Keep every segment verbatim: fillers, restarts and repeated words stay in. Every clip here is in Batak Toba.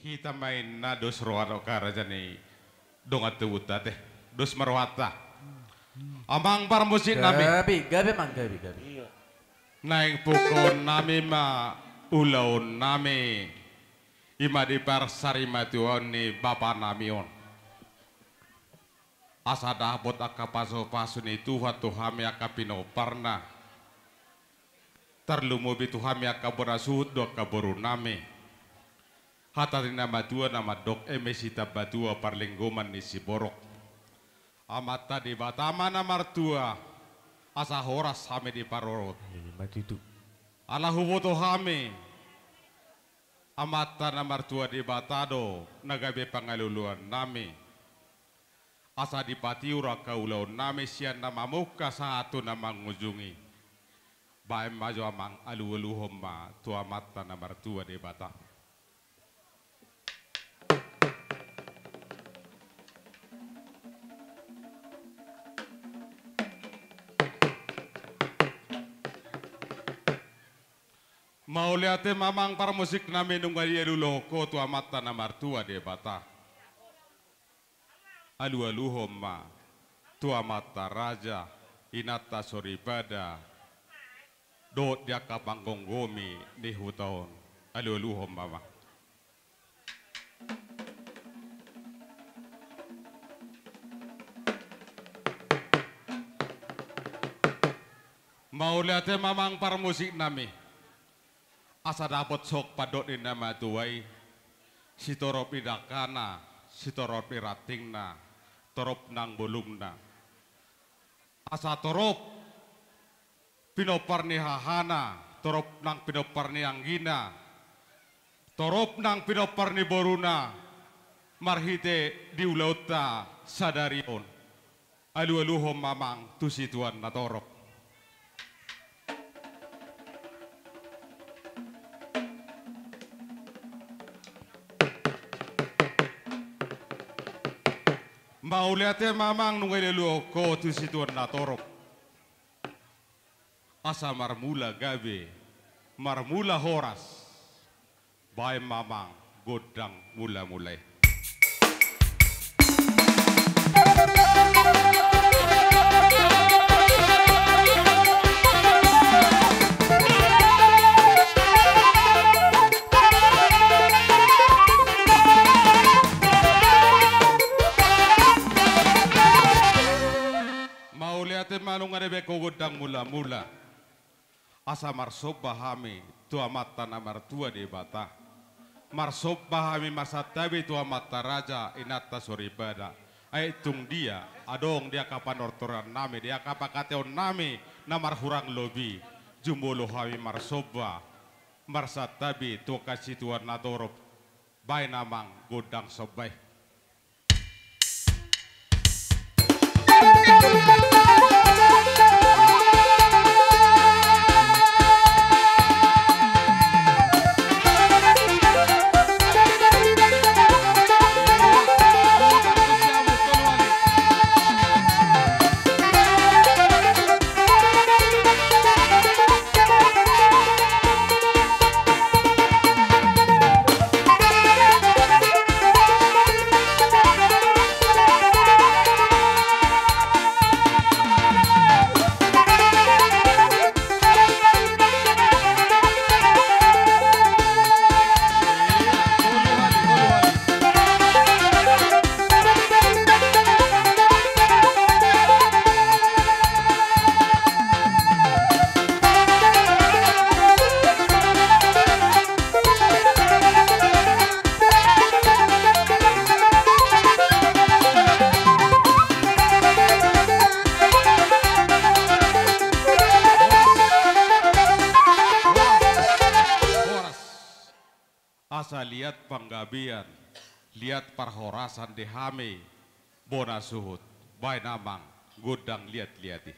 Hita ma inna dos roha dohot harajaon ni dongan tubunta ate. Dos ma rohanta. Amang parmusik nami. Gabe, gabe, amang, gabe, gabe. Naeng pungkaon nami ma ulaon nami, i ma di parsarimatuaon ni bapa nami on. Asa dapot angka pasupasu ni Tuhan tu hami angka pinomparna. Tarlumobi tu hami angka bona suhut dohot angka boru nami. Hata ni na matua na mandok, eme sitambatua parlinggoman ni siborok. Amanta Debata ma na martua, asa horas hami diparorot. Ima tutu. Ala huboto hami, Amanta na martua Debata do na gabe pangaluluan nami. Asa dipatiur angka ulaon nami sian na mamungka sahat tu na mangujungi. Baen ma jo amang, alualuhon ma tu Amanta na martua Debata. Mauliate ma amang parmusik nami, nunga dialualuhon ho tu Amanta na martua Debata. Alualuhon ma tu amanta raja, inanta soripada, dohot di angka panggomgomi ni huta on. Alualuhon ma amang. Mauliate ma amang parmusik nami. Asa dapot songon pandok ni na matua i, sitorop ni dangkana, sitorop ni rantingna, torop nang bolungna. Asa torop pinompar ni hahana, torop nang pinompar ni anggina, torop nang pinompar ni boruna, marhite di ulaonta sadari on. Alualuhon ma amang tu situan na torop. Mauliate ma amang nunga dialualuhon ho tu situan na torop. Asa marmula gabe, marmula horas. Baen ma amang gondang mulamula i. Mauliate ma nunga dibaen ho gondang mulamula. Asa marsomba hami tu Amanta na martua Debata. Marsomba hami marsantabi tu amanta raja, inanta soripada. Ai tung dia adong di angka panortoran nami, di angka pangkataion nami na marhurang lobi, jumolo hami marsomba marsantabi tu angka situan na torop. Baen amang gondang somba i. Asa liat panggabean, liat parhorasan di hami bona suhut. Baen amang gondang liatliat i.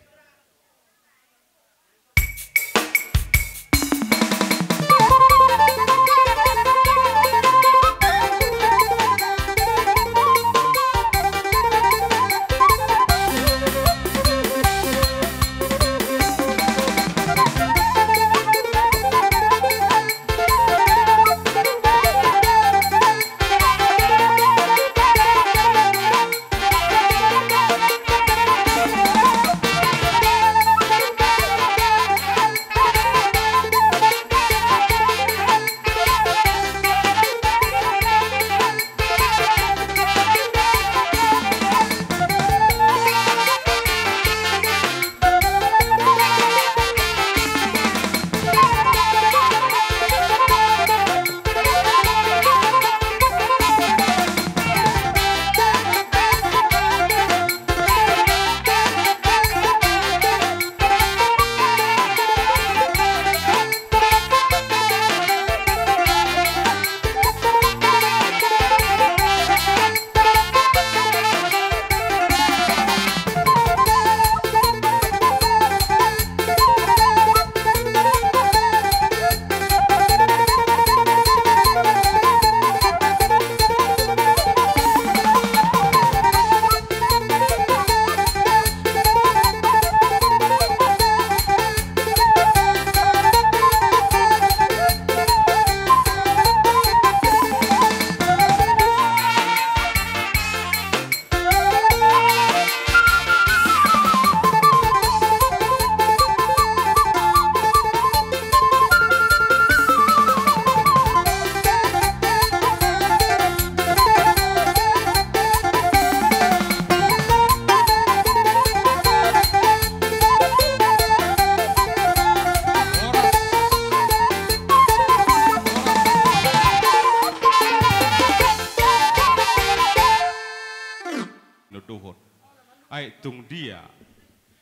Ai tung dia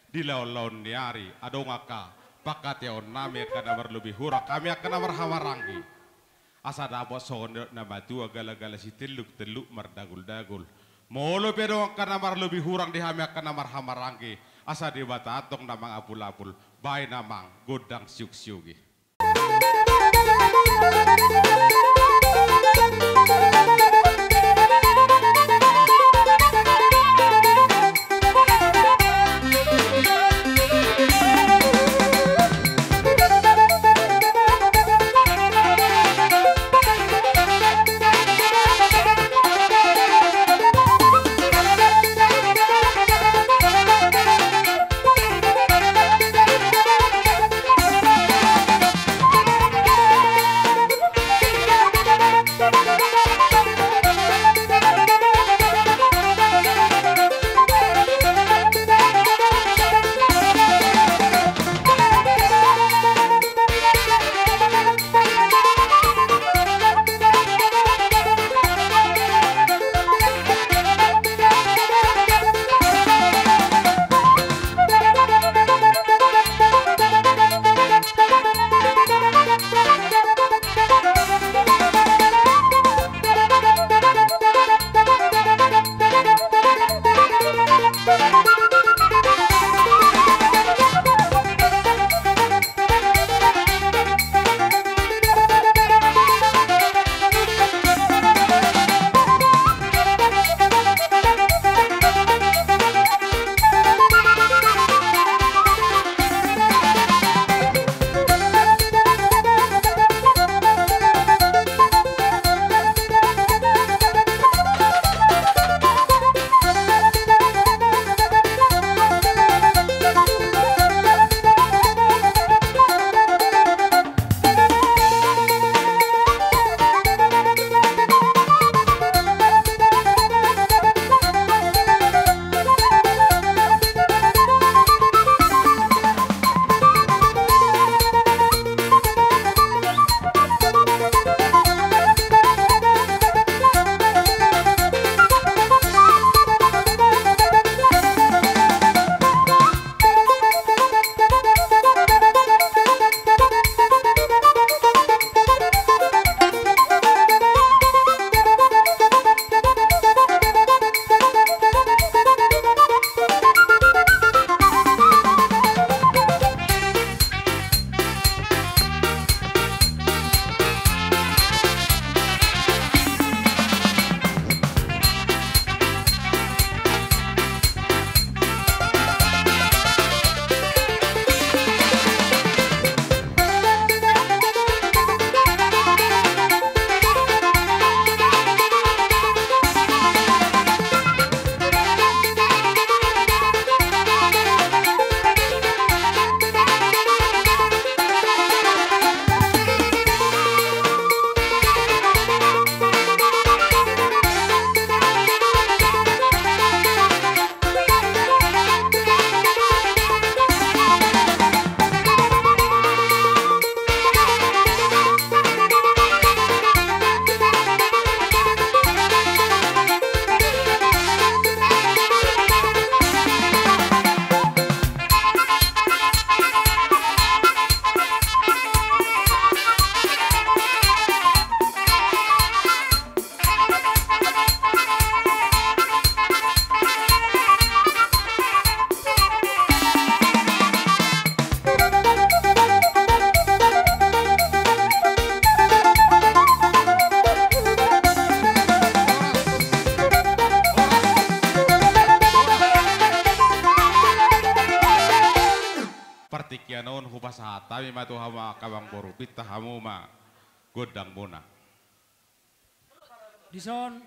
di laon-laon ni ari adong angka pangkataionnami angka na marlobi hurang, hami angka na marhahamaranggi. Asa dapot songon nidok na matua, gala-gala sitelluk-telluk mardaguldagul. Molo pe adong angka na marlobi hurang di hami angka na marhahamaranggi, asa Debata antong na mangapulapul, baen amang gondang siuksiuk i. Partingkian on hupasahat hami ma tu hamu angka amangboru, pinta hamu ma gondangmuna. Dison,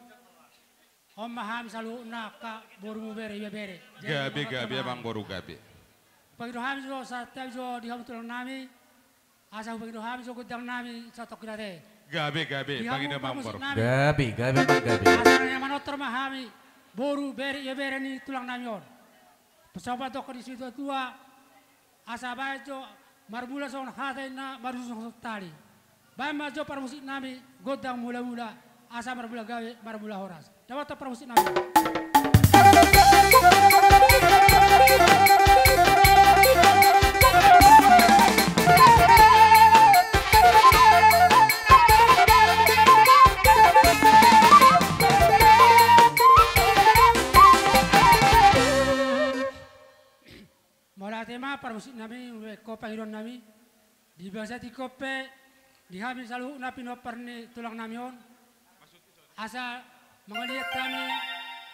on ma hami saluhutna angka borumu, bere, ibebere. Gabe, gabe, amangboru, gabe. Hupangido hami jo, santabi jo di hamu tulang nami, asa hupangido hami jo gondang nami satongkin ate. Gabe, gabe, pangido amangboru. Gabe, gabe, amang, gabe. Asa na manortor ma hami boru, bere, ibebere ni tulang nami on. Pasahat dohot di situa-tua, asa baen jo marmula songon hata inna, marujung songon tali. Baen ma jo parmusik nami gondang mula-mula, asa marmula gabe, marmula horas. Dapotan parmusik nami. Mauliate ma parmusik nami, mauliate ma pangidoan nami. Di bagasan tingki on pe di hami saluhutna pinompar ni tulang nami on, asa mangaliat hami,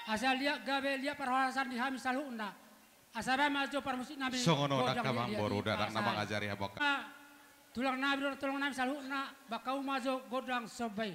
asa liat gabe liat parhorasan di hami saluhutna. Asa baen ma jo parmusik nami. Songon on gondang angka i, amangboru, di, di, di, dadang na mangajari hamu. Tulang nami dohot tulang nami saluhutna, baen hamu ma jo gondang somba i.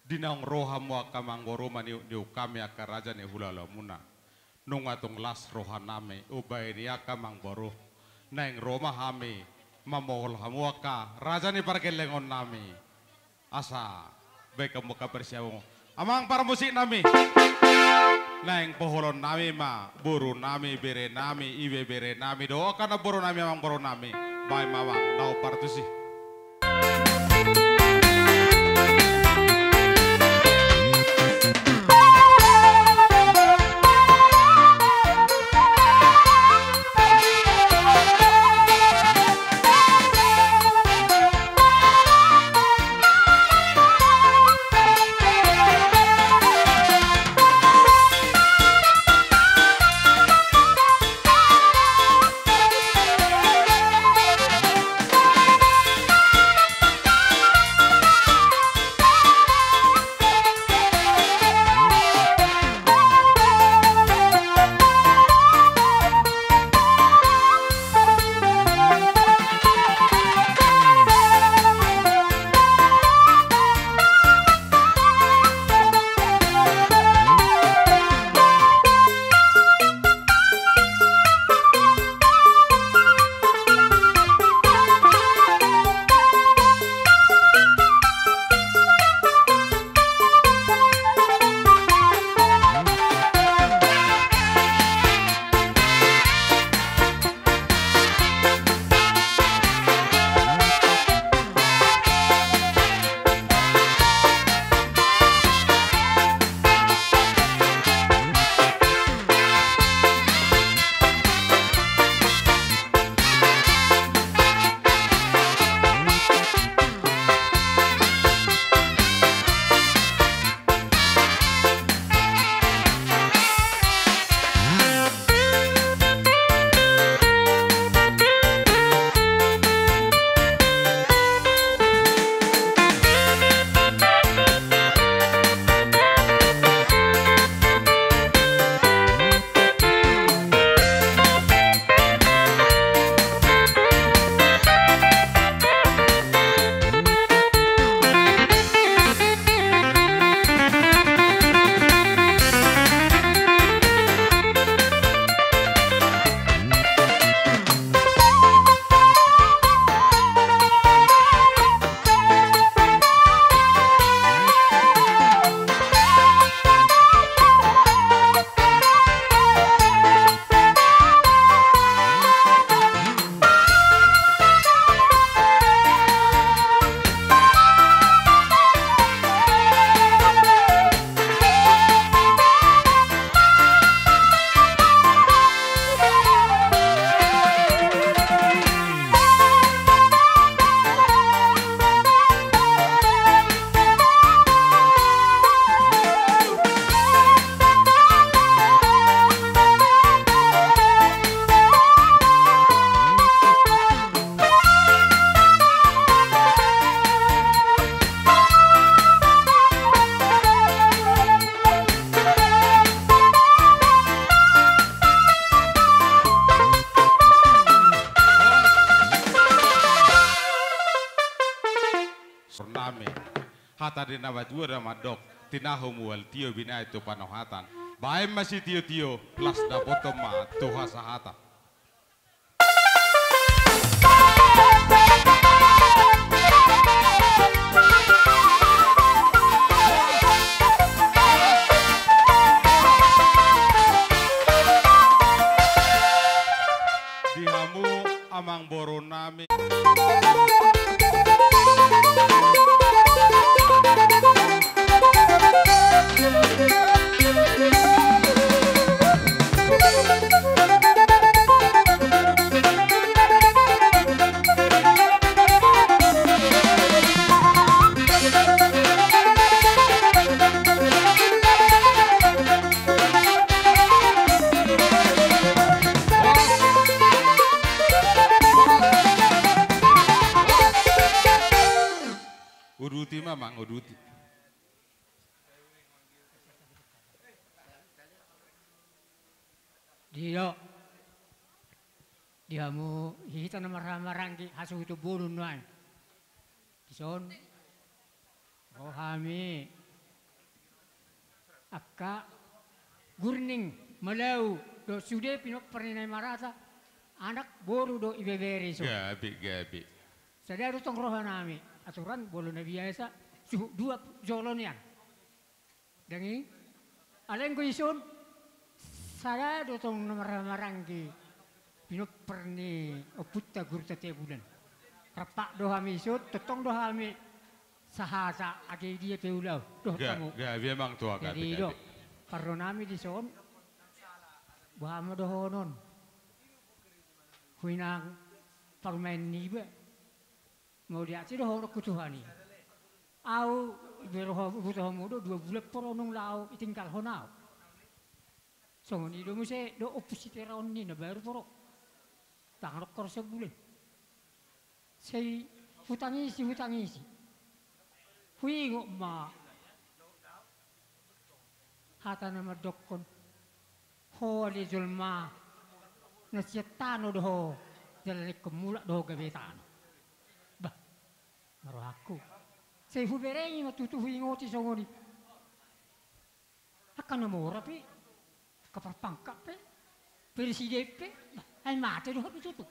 Di naung ro hamu angka amangboru maniuk-niuk hami angka raja ni hulahula muna. Nunga tung las roha nami umbahen i angka amangboru. Naeng ro ma hami mamohol hamu angka raja ni pargellengon nami. Asa baen hamu angka parsiamun. Amang parmusik nami. Naeng poholon nami ma boru nami, bere nami, ibebere nami dohot angka namboru nami, amangboru nami. Baen ma amang, na hombar tusi. Tadi na matua da mandok, tinahu mual tio binahen tu panohatan. Baen ma sitiotio, las dapoton ma tu hasahatan. Di hamu amangboru nami. Uduti ma, amang, uduti. Didok di hamu hita na marhahamaranggi, hasuhuton bolon nuaeng. Dison ro hami angka gurning, malau dohot sude pinompar ni Naimarata, anak, boru dohot ibebere dison. Gabe, gabe. Sada do tong rohanami, aturan molo na biasa suhut dua jolo nian. Dang i, alai anggo dison, sada do tong na marhahamaranggi pinompar ni ompunta Guru Tatea Bulan. Rap do hami dison, tongtong do hami sahata age dia pe ulaon. Dohot hamu. Gabe, amang, tua, gabe, gabe. Jadi do parro nami dison, boha ma dohonon? Huinang parumaen niba. Mauliate do ho dohot Tuhan i. Au, iboto ho, iboto hamu do, dua bulan poro nunga laho ditinggalhon au. Songon i do muse dohot Ompu Sitera on, ninna, baru poro. Tangan okkor sabulan. Sai hutangisi, hutangisi. Huingot ma hata na mandokkon, ho ale jolma na sian tano do ho, jala na ingkon mulak do ho gabe tano. Bah, ma rohangku. Sai huberengi ma tutu, huingoti songon i. Angka na mora pe, angka parpangkat pe, presiden pe, bah, ai mate do ho tutu.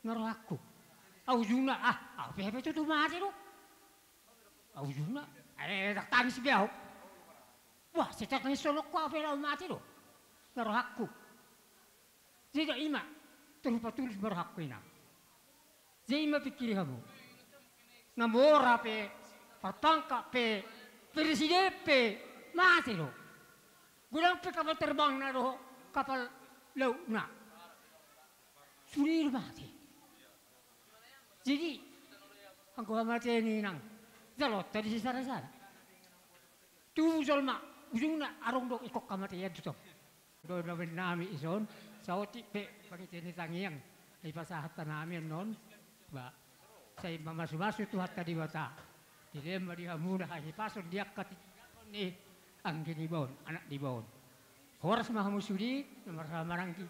Na rohangku. Au ujungna, ah, au pe hape tutu mate do. Au ujungna, eh, tangis be au. Wah, sai tangis songon ho, au pe laho mate do. Na rohangku. Jadi ima, terus patulus ma rohangku, inang. Jadi ima pingkiri hamu. Na mora pe, parpangkat pe, presiden pe, mate do. Godang pe kapal terbangna dohot kapal lautna, sude do mate. Jadi anggo hamatean i, inang, jaloonta disi sada-sada. Tubu jolma, ujungna adong do ingkon hamatean tu tong. Dohonon nami dison, saotik pe pangitehon ni tangiang, ai pasahat hami annon. Ba, sai mamasu-masu Tuhanta Debata. Dilehon ma di hamu na hahipason di angka tinadingkon ni anggi niba on, anak niba on. Horas ma hamu sude na marhahamaranggi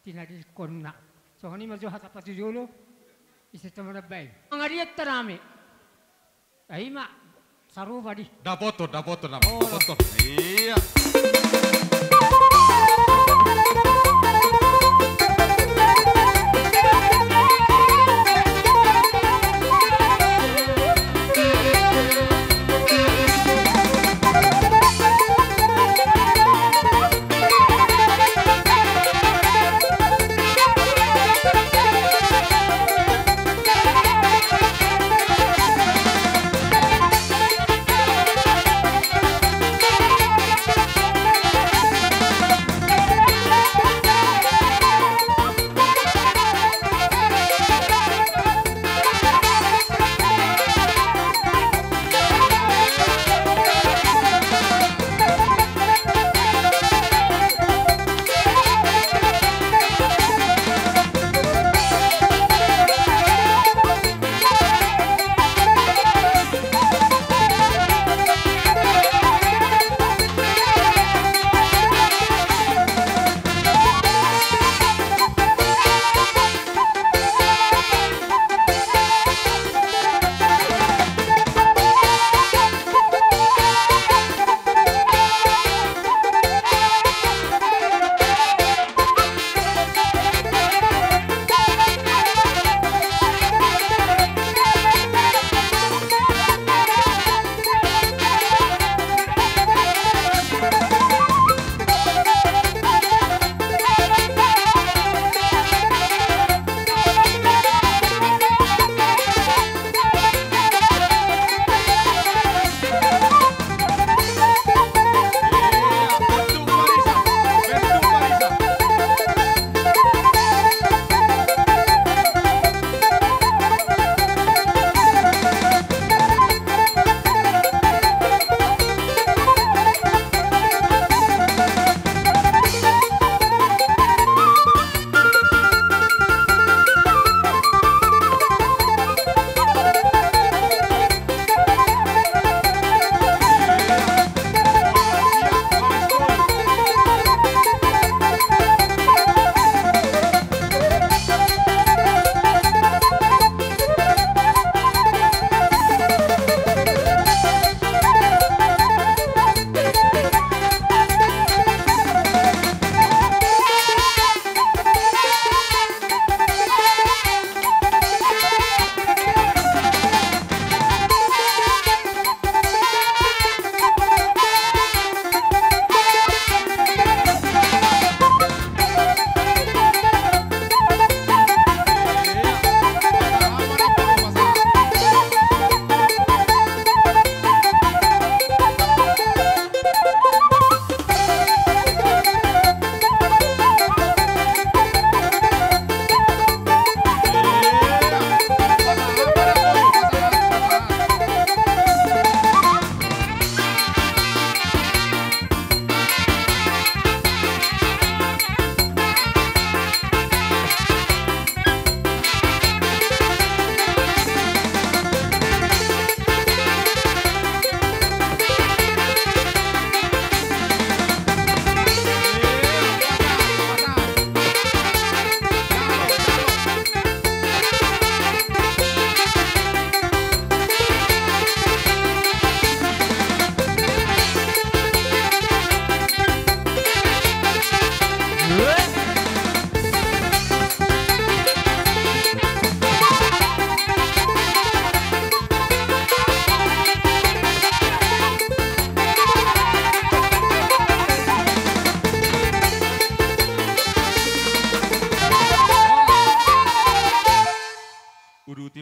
tinadingkonna. Songon i ma jo hata patujolo, ise taman abai. Mangaliat tanami. Ai ima. Sarupa di. Dapoton, dapoton nama. Oh, dapoton. Iya.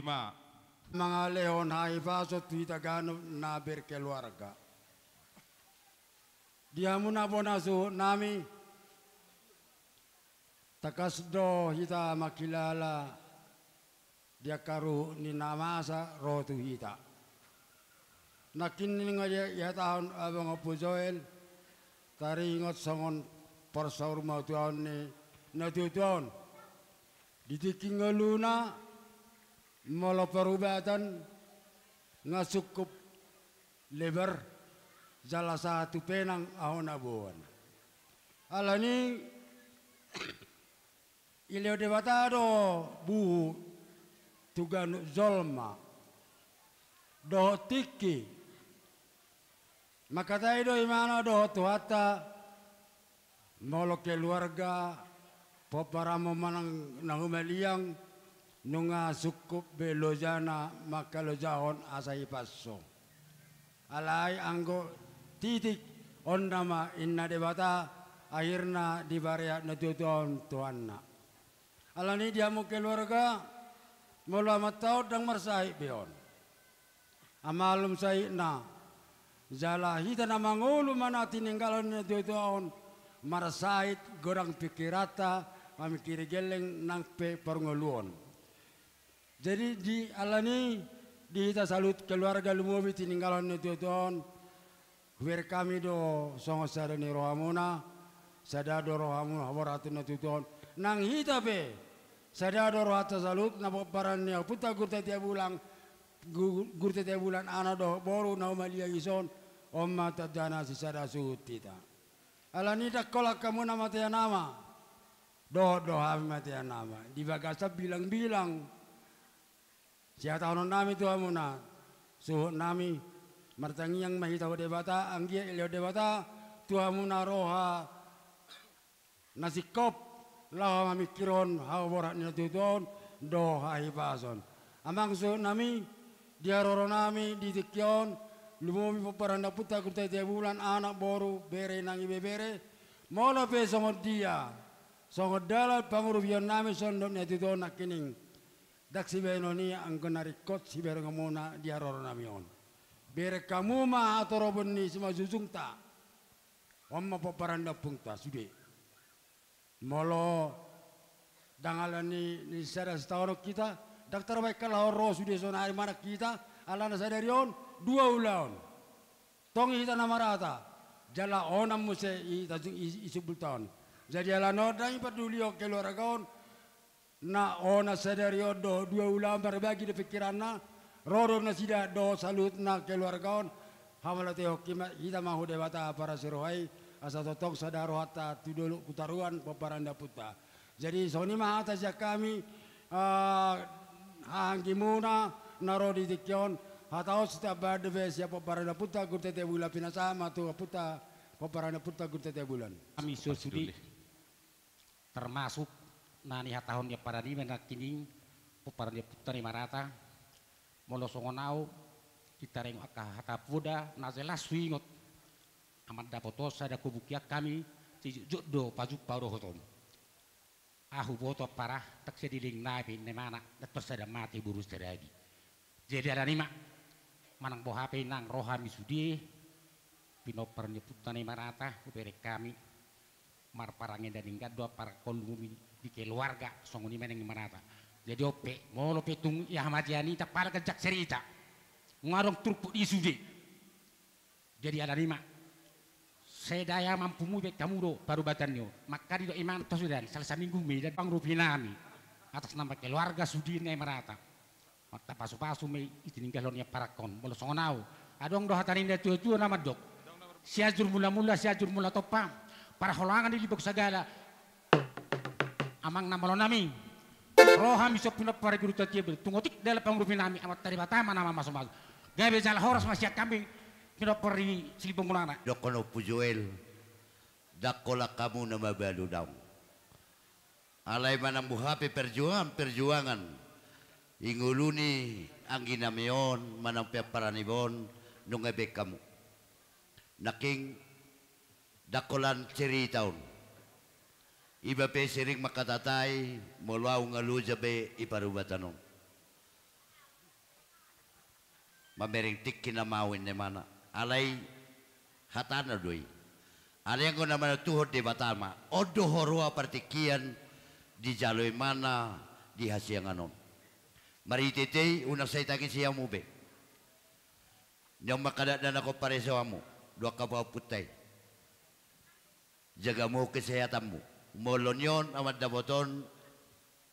Ma. Mangalehon hahipason tu hita ganup na berkeluarga. Di hamuna bona suhut nami, tangkas do hita mangkilala di angka ruhut ni na masa ro tu hita. Nangkin ninna di hatahon abang Ompu Joel, taringot songon parsaurmatuaon ni na tuatua on. Di tingki ngoluna molo parubatan nga sungkup lebar jala sahat tu penang ahu na boan. Alani dilehon Debata do buhu tu ganup jolma dohot tingki. Mangkatai do imana dohot Tuhanta, molo keluarga, pomparanmu manang na humaliang, nunga sungkup be lojana mangkalojahon asa hipas ho. Alai anggo titik on nama inna Debata, akhirna diparehat na tuatua on tu anakna. Alani di hamu keluarga, molo amanta on ndang marsahit be on. Amalum sahitna. Jala hita na mangolu ma na tininggalhon ni na tuatua on, marsahit godang pingkiranta, mamingkiri gelleng nang pe parngoluon. Jadi di alani di hita saluhut keluarga lumobi tininggalhon ni na tuatua on, hubereng hami do songon sada ni rohamuna, sada do rohamuna haborhat tu na tuatua on. Nang hita pe, sada do rohanta saluhut na pomparan ni ompunta Guru Tatea Bulan, Gu-, Guru Tatea Bulan anak dohot boru na humaliang i son, on ma tandana sisada suhut hita. Alani ndang holan hamuna ma tea nama, dohot do hami ma tea nama. Di bagasan bilangbilang, sihatahononnami tu hamuna, suhut nami, martangiang ma hita hu Debata, anggiat dilehon Debata tu hamuna roha na singkop, laho mamingkirhon haborhat ni na tuatua on dohot hahipason. Amang suhut nami, di haroronami di tingki on, lumobi pomparan ni ompunta Guru Tatea Bulan, anak, boru, bere nang ibebere, molo pe songon dia, songon dalan pangurupionnami sandok ni na tuatua on nangkining, ndang sibahenon i anggo na ringkot siberengmuna di haroronami on. Bereng hamu ma hatoropon ni simanjujungta. On ma pomparan ni ompunta sude. Molo ndang alani ni sada sitaonon hita, ndang tarbahen halak on ro sude sonari manang hita, alana sadari on dua ulaon. Tong hita na marata, jala onan muse hita ju-, i, i sumbulta on. Jadi alana on ndang dipardulihon keluarga on, na onan sadari on dohot dua ulaon marbagi do pingkiranna, ro do nasida dohot saluhutna keluarga on, hamauliatehon hita ma hu Debata parasi roha i, asa tongtong sada rohanta tu dolok tu toruan pomparan ni ompunta. Jadi songon i ma hata sian hami, ah, hahaanggimuna na ro di tingki on, hata on sitambahan dope sian pomparan ni ompunta Guru Tatea Bulan, pinasahat ma tu ompunta, pomparan ni ompunta Guru Tatea Bulan. Hami so sude. Termasuk na nihatahon ni pomparan i ma nangkining, pomparan ni ompunta na marata. Molo songon ahu, ditaringot angka hata poda na jelas huingot. Aman dapoton sada hubungkian hami, sijotjot do pajumpa dohot on. Ahu boto ampara, ndang sai dilehon na be inna imana, ndang tarsada mate boru sarabi. Jadi alani ma, manang boha pe nang ro hami sude, pinompar ni ompunta na marata, hubereng hami, marparange denggan do ampara, lumobi di keluarga, songon i ma nang marata. Jadi on pe, molo pe tung ia hamatean i, ndang pola ganjang cerita. Nunga adong turpuk i sude. Jadi alani ma, sedaya mampumu dibahen hamu do parubatan ni on. Mangkali do imana tu sude, sala saminggu ma i, dan pangurupi nami atas nama keluarga sude na marata. Marta pasupasu ma i tininggalhon ni amparan on. Molo songon ahu, adong do hata ni na tuatua na mandok: Sianjur Mulamula, Sianjur Mulatompa, parholangan ni limbong sagala. Amang na malo nami, ro hami sian pinompar ni Guru Tatea Bulan, tung otik dalan pangurupi nami, Amanta Debata ma na mamasumasu. Gabe jala horas ma sian hami pinompar ni Silimbong Mulana. Dokkon Ompu Joel, ndang holan hamu na mabalu, daong. Alai manang boha pe perjuangan-perjuangan i ngolu ni anggi nami on, manang pe ampara nami on, nunga dibahen hamu. Nangkin ndang holan cerita on. Iba pe sering mangkatatai, molo ahu nga loja be i parubatan on. Mamereng tingki na mau inna imana. Alai hatana do i. Alai anggo na manantuhon Debata ma, on do huroha partingkian, dijalo imana di hasiangan on. Marhitehite i unang sai tangisi hamu be. Nion ma angka dakdanak on, pareso hamu dohot angka pahompunta i. Jaga hamu kesehatanmu. Molo nion amang dapot on,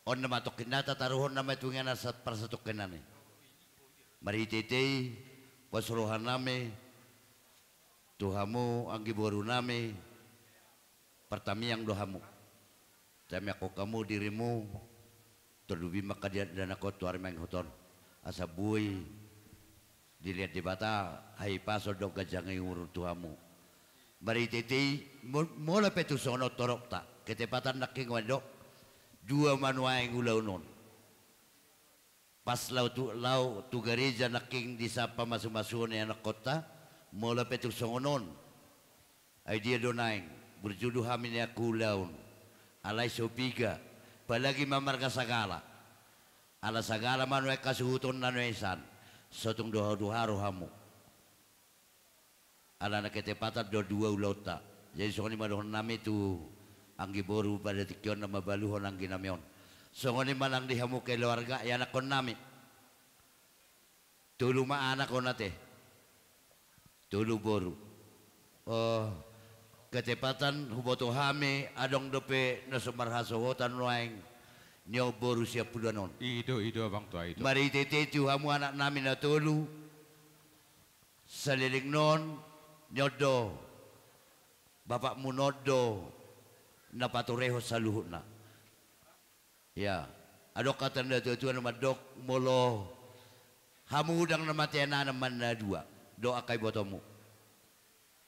on nama tongkin na tataruhon nama tu inganan sat parsatongkinan i. Marhitehite i, pos rohanami tu hamu anggi borunami, partamiang do hamu. Tamiangkon hamu dirimu, tarlubi ma angka dakdanak on tu ari mangihut on. Asa boi dilehon Debata hahipason dohot ganjang ni umur tu hamu. Marhitehite i, mo-, molo pe tung songon on toropta, ketepatan nangkin on do, dua ma nuaeng ulaon on. Pas laho tu, laho tu gareja nangkin di sahat pamasumasuon ni anakkonta, molo pe tung songon on. Ai dia do naeng, burju do hami nian tu ulaon. Alai so piga, apalagi ma marga Sagala. Ala Sagala ma nuaeng hasuhuton na nuaeng san, so tung dohot rohamu. Alana ketepatan do dua ulaonta. Jadi songon i ma dohononnami tu anggi boru pada tingki on na mambaluhon angginami on. Songon i ma nang di hamu keluarga ianakkonnami. Tolu ma anak on ate. Tolu boru. O, ketepatan huboto hami adong dope na so marhasohotan nuaeng nion boru siampudan on. I do, i do abang tua, i do. Marhitehite i tu hamu anaknami na tolu. Saleleng ni on, nion do bapakmu, nion do na paturehon saluhutna. Ia, adong hata ni natuatua na mandok, molo hamu udang na mate anakna manang na dua dohot angka ibotomu,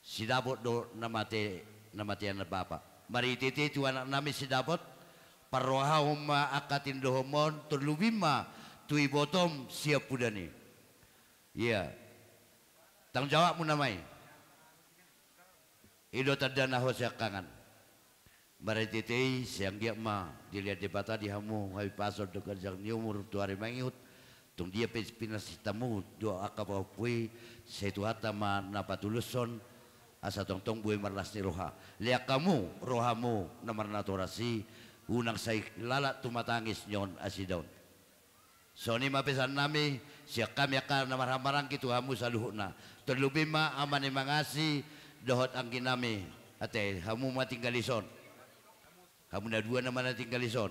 sidapot do na mate, na mate anak bapa. Marhitehite i tu anaknami sidapot, parrohahon ma angka tindohonmu on, tarlubi ma tu ibotom siampudan i. Ia, tanggung jawabmu nama i. I do tanda na hot siangkangan. Marhitehite i, sai anggiat ma dilehon Debata di hamu hahipason dohot ganjang ni umur tu ari mangihut. Tung dia pe pinansintamu dohot angka pahompu i, sai Tuhanta ma na patulushon, asa tongtong boi marlas ni roha. Lehon hamu rohamu na marnatoras i, unang sai lalap tumatangis nion nasida on. Songon i ma pesan nami sian hami angka na marhahamaranggi tu hamu saluhutna. Tarlubi ma ama ni Mangasi dohot anggi nami. Ate, hamu ma tinggal dison. Hamu na dua nama na tinggal dison.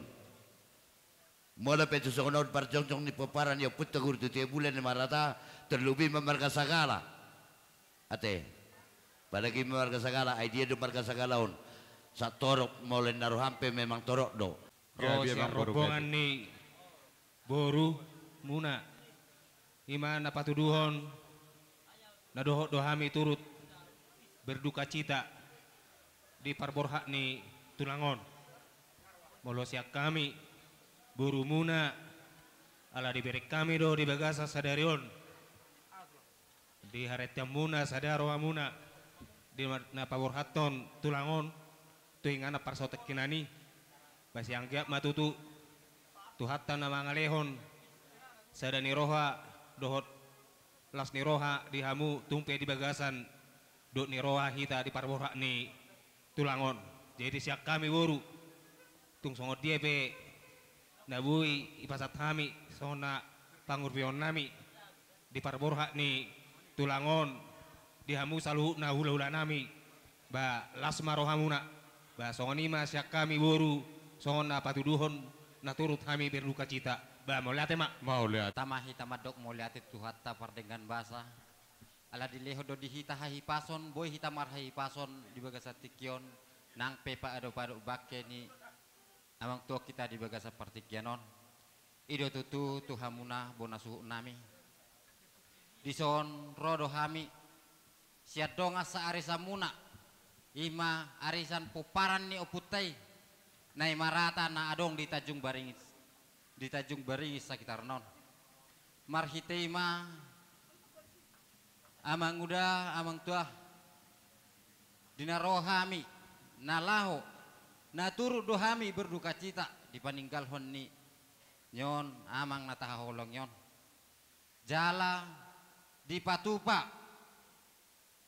Molo pe tung songon on parjongjong ni pomparan ni ompunta Guru Tutu Bulan ni Marata, tarlubi ma marga Sagala. Ate. Apalagi marga Sagala, ai dia do marga Sagala on? Satorop, molo inna roham pe memang torop do. Ro sian rombongan ni borumuna, i ma na patuduhon na dohot do hami turut berdukacita di parborhat ni tulang on. Molo sian hami borumuna, ala dibereng hami do di bagasan sadari on di haranteanmuna sada rohamuna di ma-, na paborhathon tulang on tu inganan parsatongkinan i. Ba sai anggiat ma tutu Tuhanta na mangalehon sada ni roha dohot las ni roha di hamu tung pe di bagasan dohot ni roha hita di parborhat ni tulang on. Jadi sian hami boru, tung songon dia pe na boi ipasahat hami songon na pangurpion nami di parborhat ni tulang on, di hamu saluhutna hulahula nami, ba las ma rohamuna. Ba songon i ma sian hami boru, songon na patuduhon na turut hami berdukacita. Ba mauliate ma. Mauliate. Tama hita mandok mauliate tu Tuhanta pardenggan basa. Ala dilehon do di hita hahipason, boi hita marhahipason di bagasan tingki on, nang pe paadopadop bangke ni amang tua hita di bagasan partingkian on. I do tutu tu hamuna bona suhut nami. Dison ro do hami sian dongan saarisanmuna, i ma arisan pomparan ni ompunta i, na i Marata na adong di Tanjung Baringis, di Tanjung Baringis sakitarna on. Marhite i ma amang uda, amang tua, di na ro hami, na laho, na turut do hami berdukacita di paninggalhon ni nion amang na tahaholongi on. Jala dipatupa.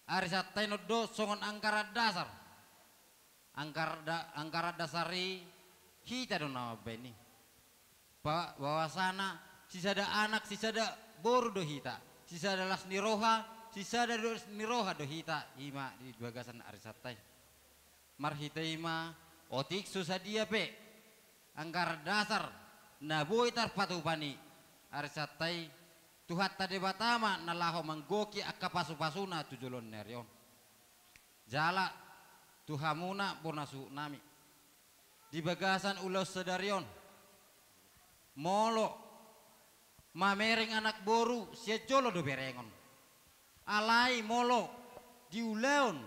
Ari Santa i on do songon anggaran dasar. Anggar da-, anggaran dasar i hita do na mambaen i. Pa-, bahwasana sisada anak, sisada boru do hita. Sisada las ni roha, sisada las ni roha do hita. I ma di bagasan ari Santa i. Marhite i ma, otik so sadia pe anggaran dasar na boi tarpatupa ni ari Santa i, Tuhanta Debata ma na laho manggohi angka pasupasuna tu joloan ni ari on. Jala tu hamuna bona suhutnami, di bagasan ulaon sadari on, molo mamereng anak boru, sian jolo do berengon. Alai molo di ulaon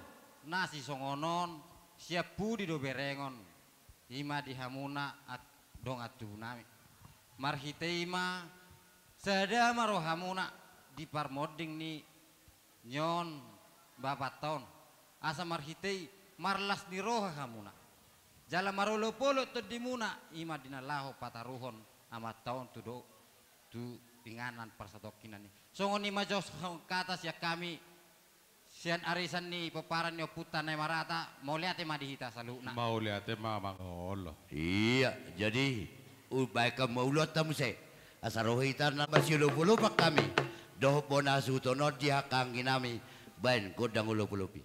na sisongon on, sian pudi do berengon. I ma di hamuna at-, dongan tubunami. Marhite i ma, sada ma rohamuna di parmonding ni nion bapanta on, asa marhite i marlas ni roha hamuna. Jala marolopolop tondimuna, i ma di na laho pataruhon amanta on tu do-, tu inganan parsatongkinan i. Songon i ma jo songon hata sian hami, sian arisan ni pomparan ni ompunta na marhata, mauliate ma di hita saluhutna. Mauliate ma, Amang. Olo. Ia, jadi, u-, baen hamu ma ulaonta muse. Asa ro hita na masiolopolopan hami dohot bona suhut on di angka angginami, baen gondang olopolop i.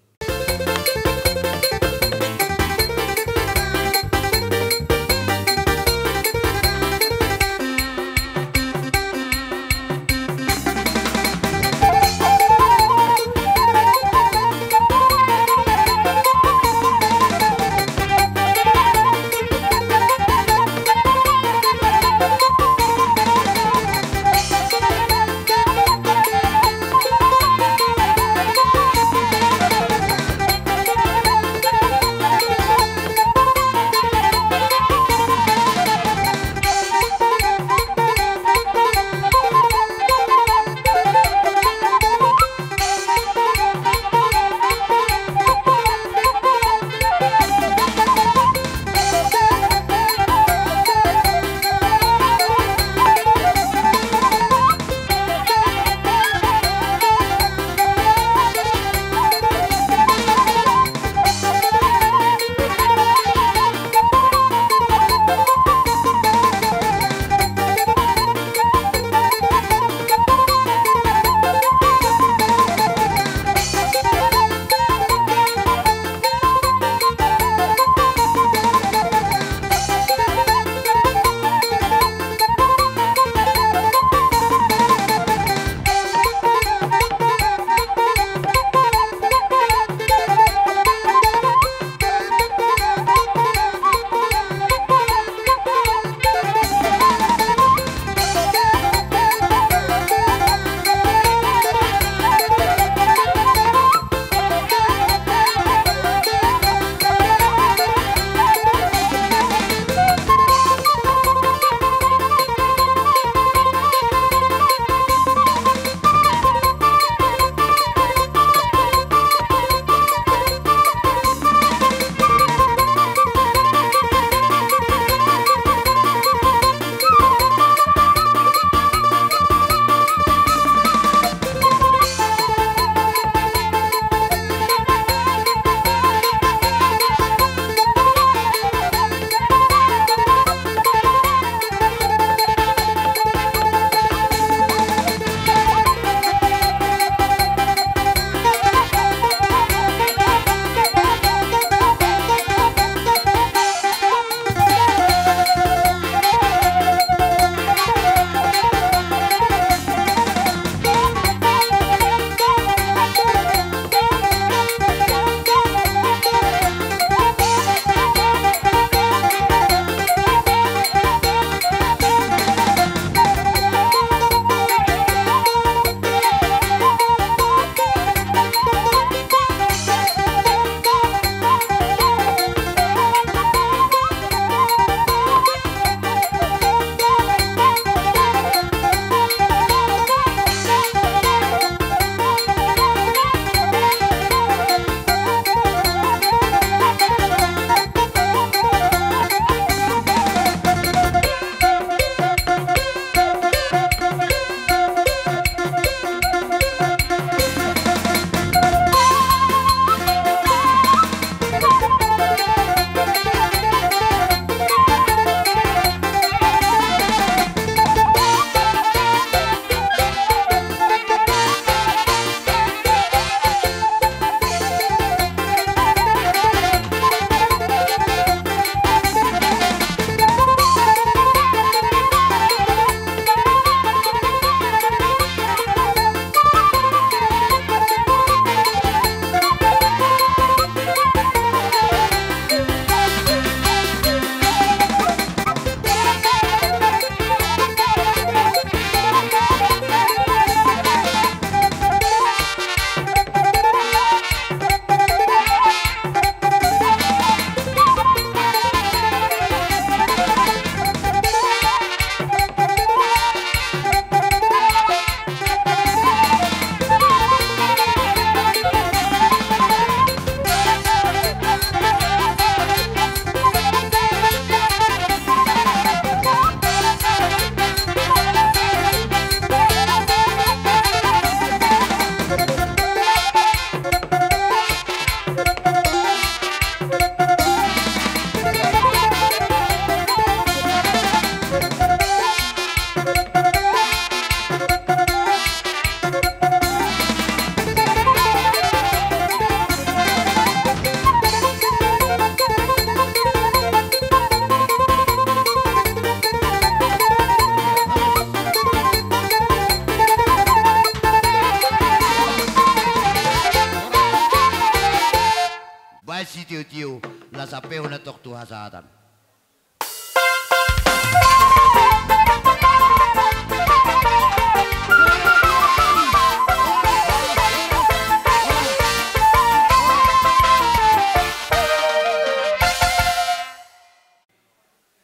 Sampehon antong tu hasahatan.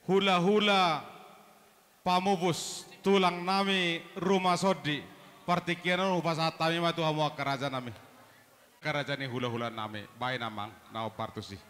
Hulahula pamupus tulang nami Rumah Sondi. Partingkian on hupasahat hami ma tu hamu angka raja nami. Angka raja ni hulahula nami, baen amang na hombar tusi.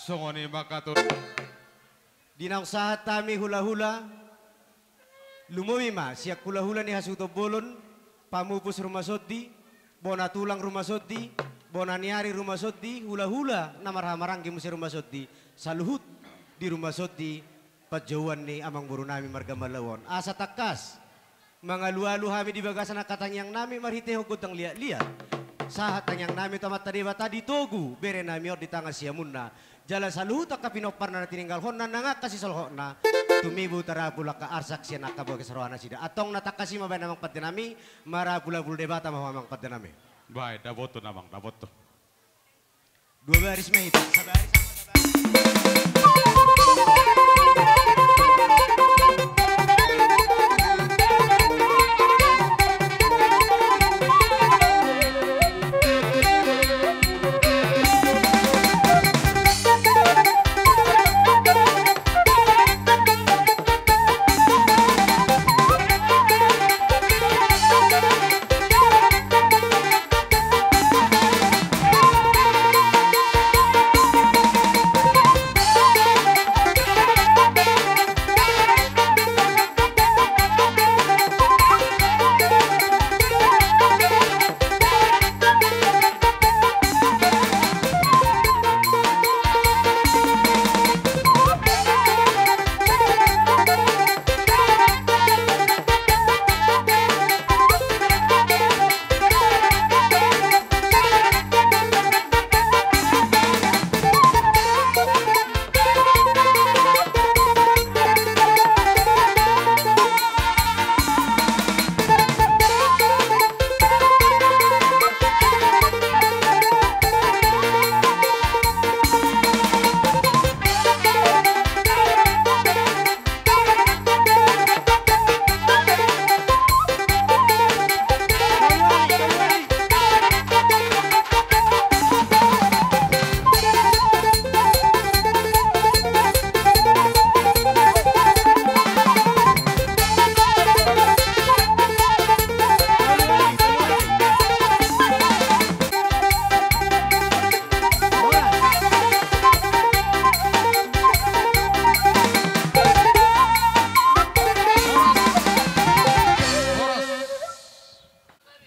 Songon i ma kator. Di naung sahat hami hulahula, lumobi ma sian hulahula ni hasuhuton bolon, pamupus Rumah Sondi, bona tulang Rumah Sondi, bona ni ari Rumah Sondi, hulahula na marhahamaranggi muse Rumah Sondi, saluhut di Rumah Sondi, panjouon ni amangboru nami marga Malau on. Asa tangkas mangalualu hami di bagasan angka tangiang nami marhitehon gondang liatliat. Sahat tangiang nami tu Amanta Debata, ditogu bere nami on di tangan siamunna. Jala saluhut angka pinomparna na tininggalhonna nang angka sisolhotna, tumibu tarapul angka arsak sian angka bagas roha nasida. Antong na tangkas i ma baen amang pande nami, marapulapul Debata ma ho amang pande nami. Baen, dapothon amang, dapothon. Dua baris ma hita, sabaris.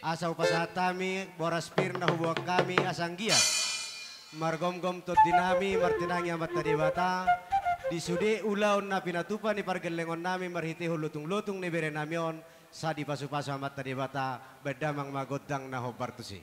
Asa hupasahat hami boras pir na huboan hami asa anggiat margomgom tondi nami martinangi Amanta Debata di sude ulaon na pinatupa ni pargellengon nami marhitehon lotunglotung ni bere nami on, sai dipasupasu Amanta Debata. Baen damang ma gondang na hombar tusi.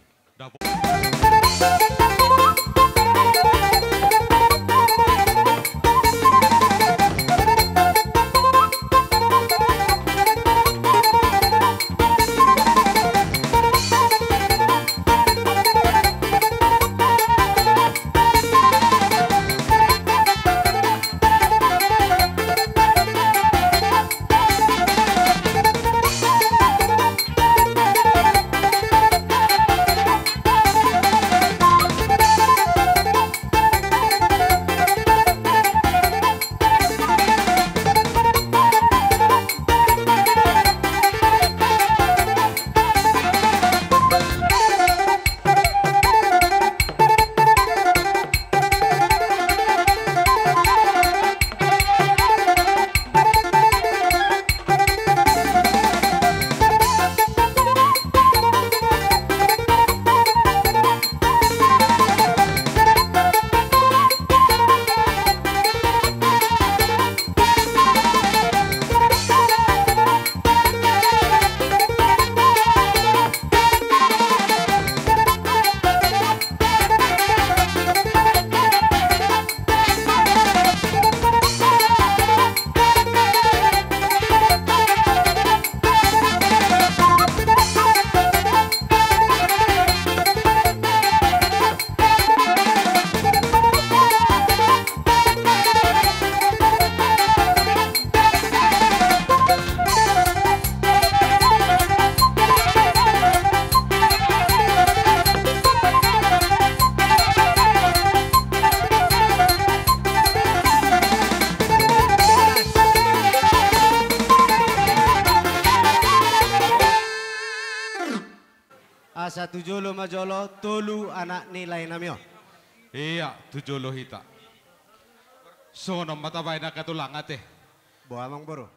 Satu jolo ma jolo, tolu anak ni lae nami on. Ia, tu jolo hita. Songon on ma tabaen angka tulang ate. Boha amang boru.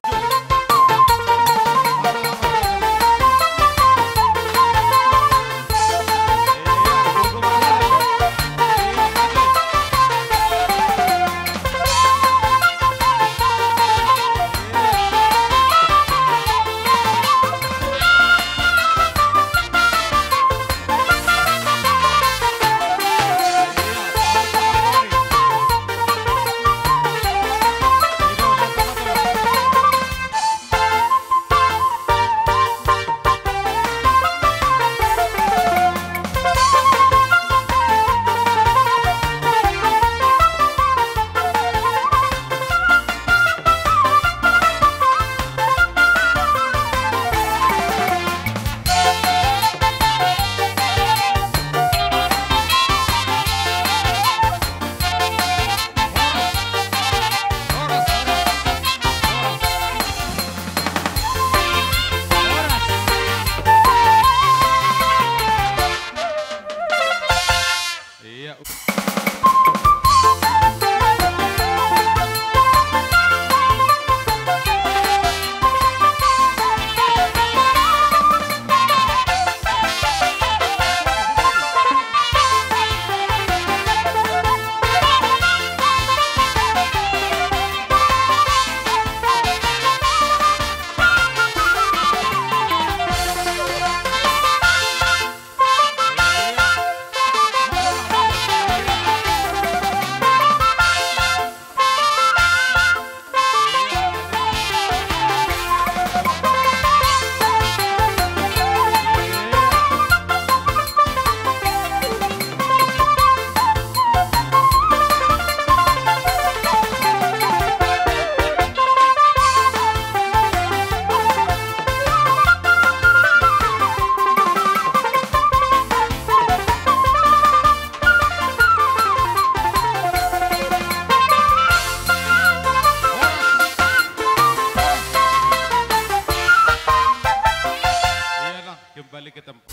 Ia, nang, kembali ke tempat.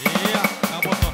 Ia, nang boto.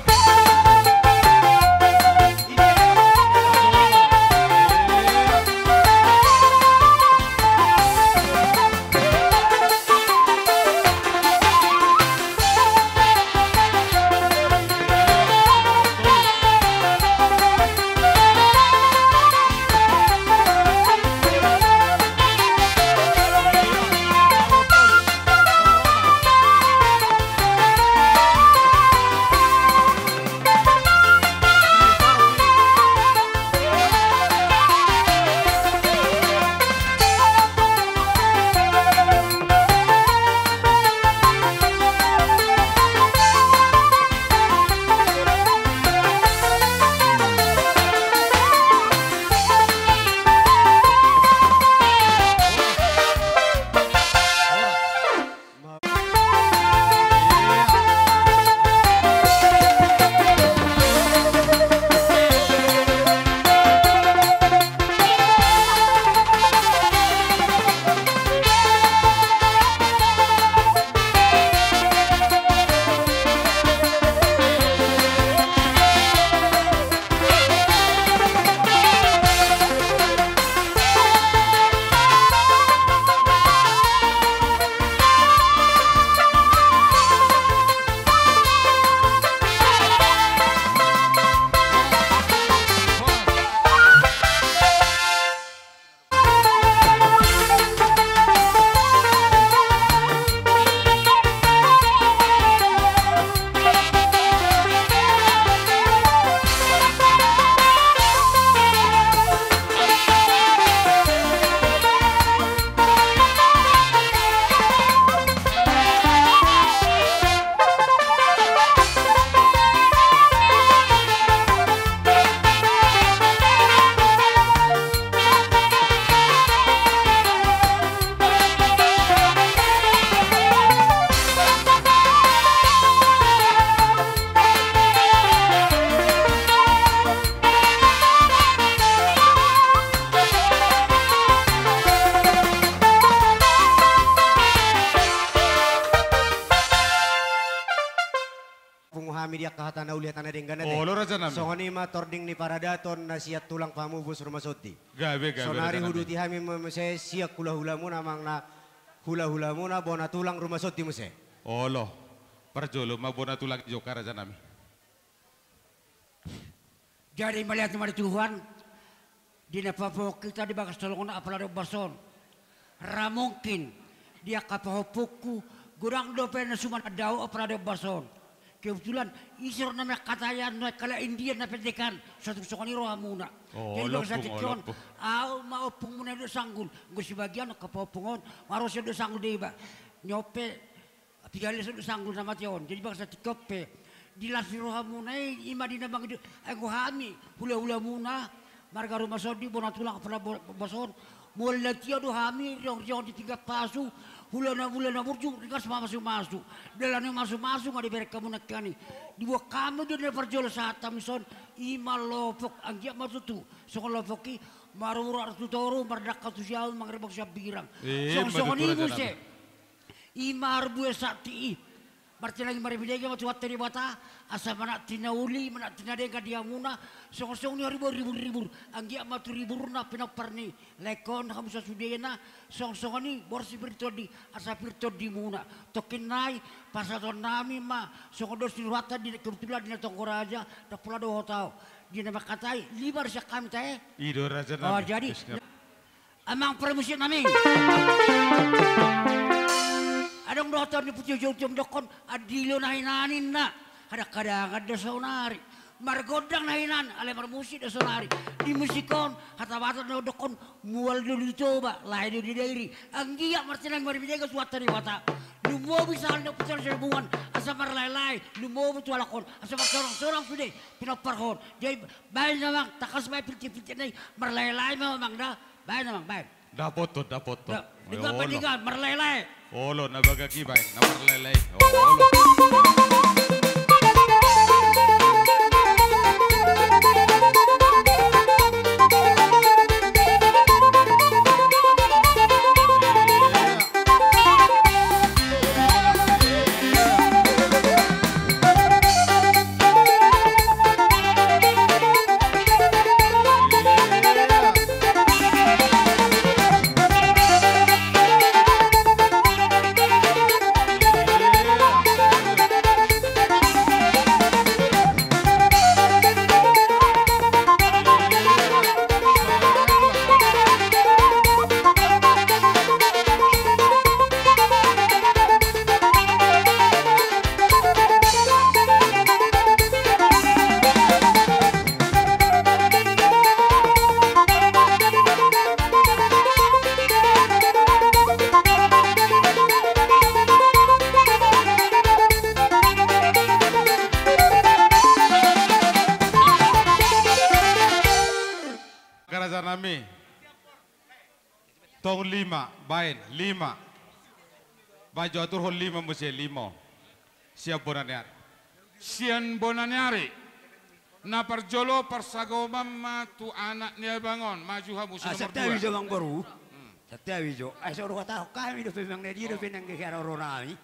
Hami di angka hata na uli, hata na denggan ate. Olo, raja nami. Songon i ma tording ni paradaton na sian tulang pamupus Rumah Sondi. Gabe, gabe, raja nami. Sonari huduti hami ma muse sian hulahulamuna, amang na hulahulamuna bona tulang Rumah Sondi muse. Olo. Parjolo ma bona tulang i jokka, raja nami. Jadi mauliate ma di Tuhan, di na pahompungku hita di bagas tolong on apala di ombas on. Ra mungkin di angka pahompungku godang dope na suman andao apala di ombas on. Kebetulan ise do na mangkatai an, nuaeng halak India na pendekan, so tung songon i rohamuna. Oh, jadi bagas tingki on, ompung, oh, ompung. Au ma ompungmuna i Dok Sanggul, anggo sebagian angka pahompung on marosian Dok Sanggul Deba. Nyope Piga leso Dok Sanggul na mate on. Jadi bagas tingki on pe di las ni rohamuna i, i ma di na mangido, anggo hami hulahulamuna marga Rumah Sondi bona tulang apala bo-, ombas on. Mual na tio do hami riong-riong di pinggan pasu, hula na, hula na burju ringgas mamasumasu. Dalan ni masumasu nga dibereng hamuna nangkin i. Diboan hami do na parjolo sahat hami son, i ma lopok, anggiat ma tutu songon lopok i, marurat tu toru, mardangka tu siamun, mangerbang tu siambirang. Eh, songon i muse. I ma marbue santi i. Martinangi maribinege ma Tuhanta Debata, asa manat na uli, manat na denggan di hamuna, songon-songon i haribo ribur-ribur, anggiat ma tu riburna pinompar ni laengkon hamu sasudena, songon-songon i boras ni pir tondi, asa pir tondimuna. Tongkin nai, pasahatonnami ma songon dos ni rohanta di kebetulan di na tonggo raja, ndang pola dohot au. Di na mangkatai, lima do sian hami tahe. I do, raja nami. Oh, jadi amang parmusik nami. Adong dohonon ni Putio Jauti on dokkon, andilo na hinan ninna, kadang-kadangan do saonari. Margondang na hinan, alai marmusik do saonari. Di musik on, hata Batak na dokkon, mual do di Toba, lae do di Dairi. Anggiat martinangi maribinege Tuhanta Debata. Lumobi sahali na putar sian bongan, asa marlae-lae, lumobi tu halak on, asa marsorang-sorang sude pinomparhon. Jadi, baen amang, tangkas baen piltik-piltik nai, marlae-lae ma amang da. Baen amang, baen. Dapothon, dapothon. Da, denggan, olo. Denggan, marlae-lae. Olo, na bagak i baen, na marlae-lae. Olo. Raja nami. Tong lima, baen, lima. Baen jo aturhon lima muse, lima on. Sian bona ni ari. Sian bona ni ari. Na parjolo parsagoman ma tu anak ni abang on, maju hamu. Asa nomor dua. Santabi jo amang boru. Hmm. Santabi jo. Ai so rohatahon hami dope amang na dia dope nangge haroro nami.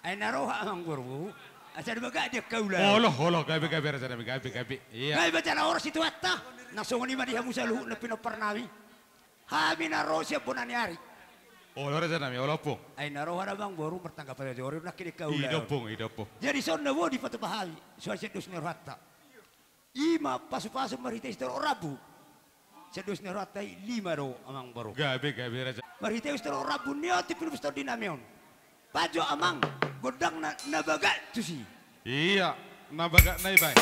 Ai na roha amang boru. Asa na bagak di angka ulaon. Olo, olo, gabe, gabe, raja nami, gabe, gabe. Iya. Gabe jala horas i Tuhanta. Na songon i ma di hamu saluhutna pinompar nami. Hami na ro sian bona ni ari. Olo raja nami, olo ompung. Ai na roha do amang boru martangga pajojori nangkin i angka ulaon. I do ompung, i do ompung. Jadi songon na boi dipatupa hami, suan sian dos ni rohanta. I ma pasupasu marhite sitorop rambu. Sian dos ni rohanta i lima do amang boru. Gabe, gabe raja. Marhite sitorop rambu ni otik pinopus tondi nami on. Baen jo amang, gondang na, na bagak tusi. Iya, na bagak na i baen.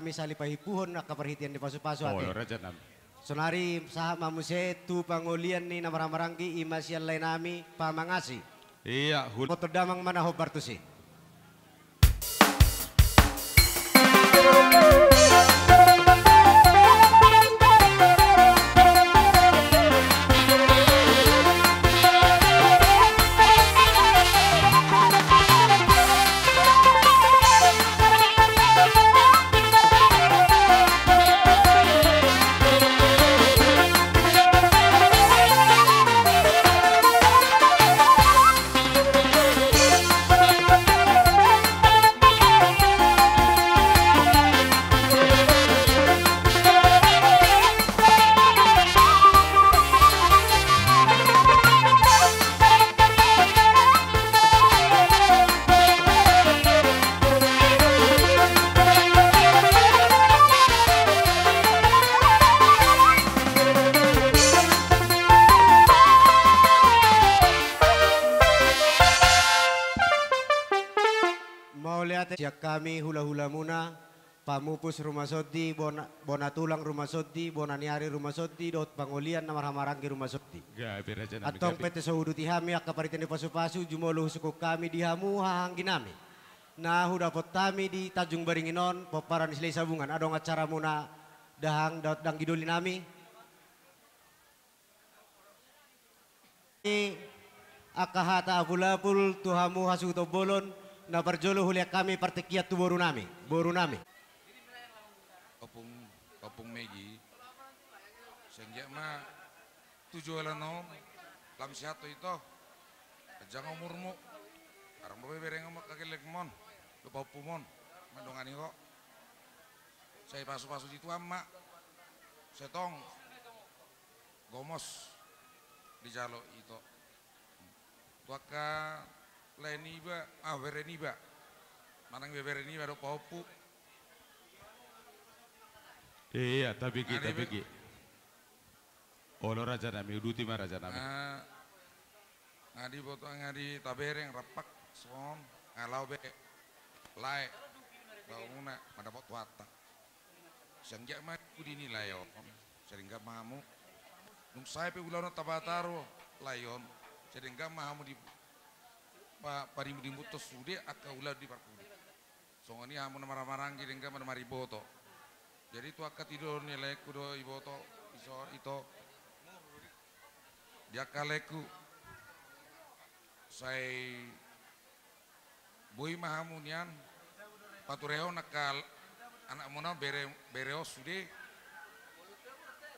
Hami sahali pahimpuhon angka parhitean ni pasupasu ate. Sonari sahat ma muse tu pangolian ni na marhahamaranggi, i ma sian lae nami Pamangasi. Ia, hul- Boto damang ma na hombar tusi. Mauliate sian hami hulahulamuna, pamupus Rumah Sondi, bona, bona tulang Rumah Sondi, bona ni ari Rumah Sondi, dohot pangolian na marhahamaranggi Rumah Sondi. Gabe raja nami. Antong gabe. Pe ate so huuduti hami angka parhitean ni pasupasu, jumolo husungkun hami di hamu hahaanggi nami na hudapot hami di Tanjung Baringin on, pomparan ni Silahisabungan, adong acaramuna dahahang dohot danggi doli nami. Angka hata apulapul tu hamu hasuhuton bolon, na parjolo hulean hami partingkian tu boru nami, boru nami. Ompung, Ompung Megi, sai anggiat ma tu joloan on lam sehat ho ito, ganjang umurmu, adong dope berengonmu, angka gellengmon dohot pahompumon mandongani ho. Sai pasupasu ni Tuhan ma, sai tong gomos dijalo ito. Tu angka lae niba, ah, bere niba, manang ibebere niba dohot pahompu. Ia, tabege, tabege. Olo raja nami, uduti ma raja nami. Ah, nga diboto, nga ditabereng rampak songon, nga laho be lae baoa muna mandapot Tuhanta. Sai anggiat ma di pudi ni lae on, sai denggan ma hamu. Dung sae pe ulaon on tabatar lae on, sai denggan ma hamu di pa-, parimutrimut sude angka ulaon di parpudi. Songon i hamu na marhahamaranggi, denggan ma na mariboto. Jadi tu angka tido ni laengku do iboto, iso, ito. Di angka laengku, sai boi ma hamu nian paturehon angka anakmuna on, bere, bere on sude.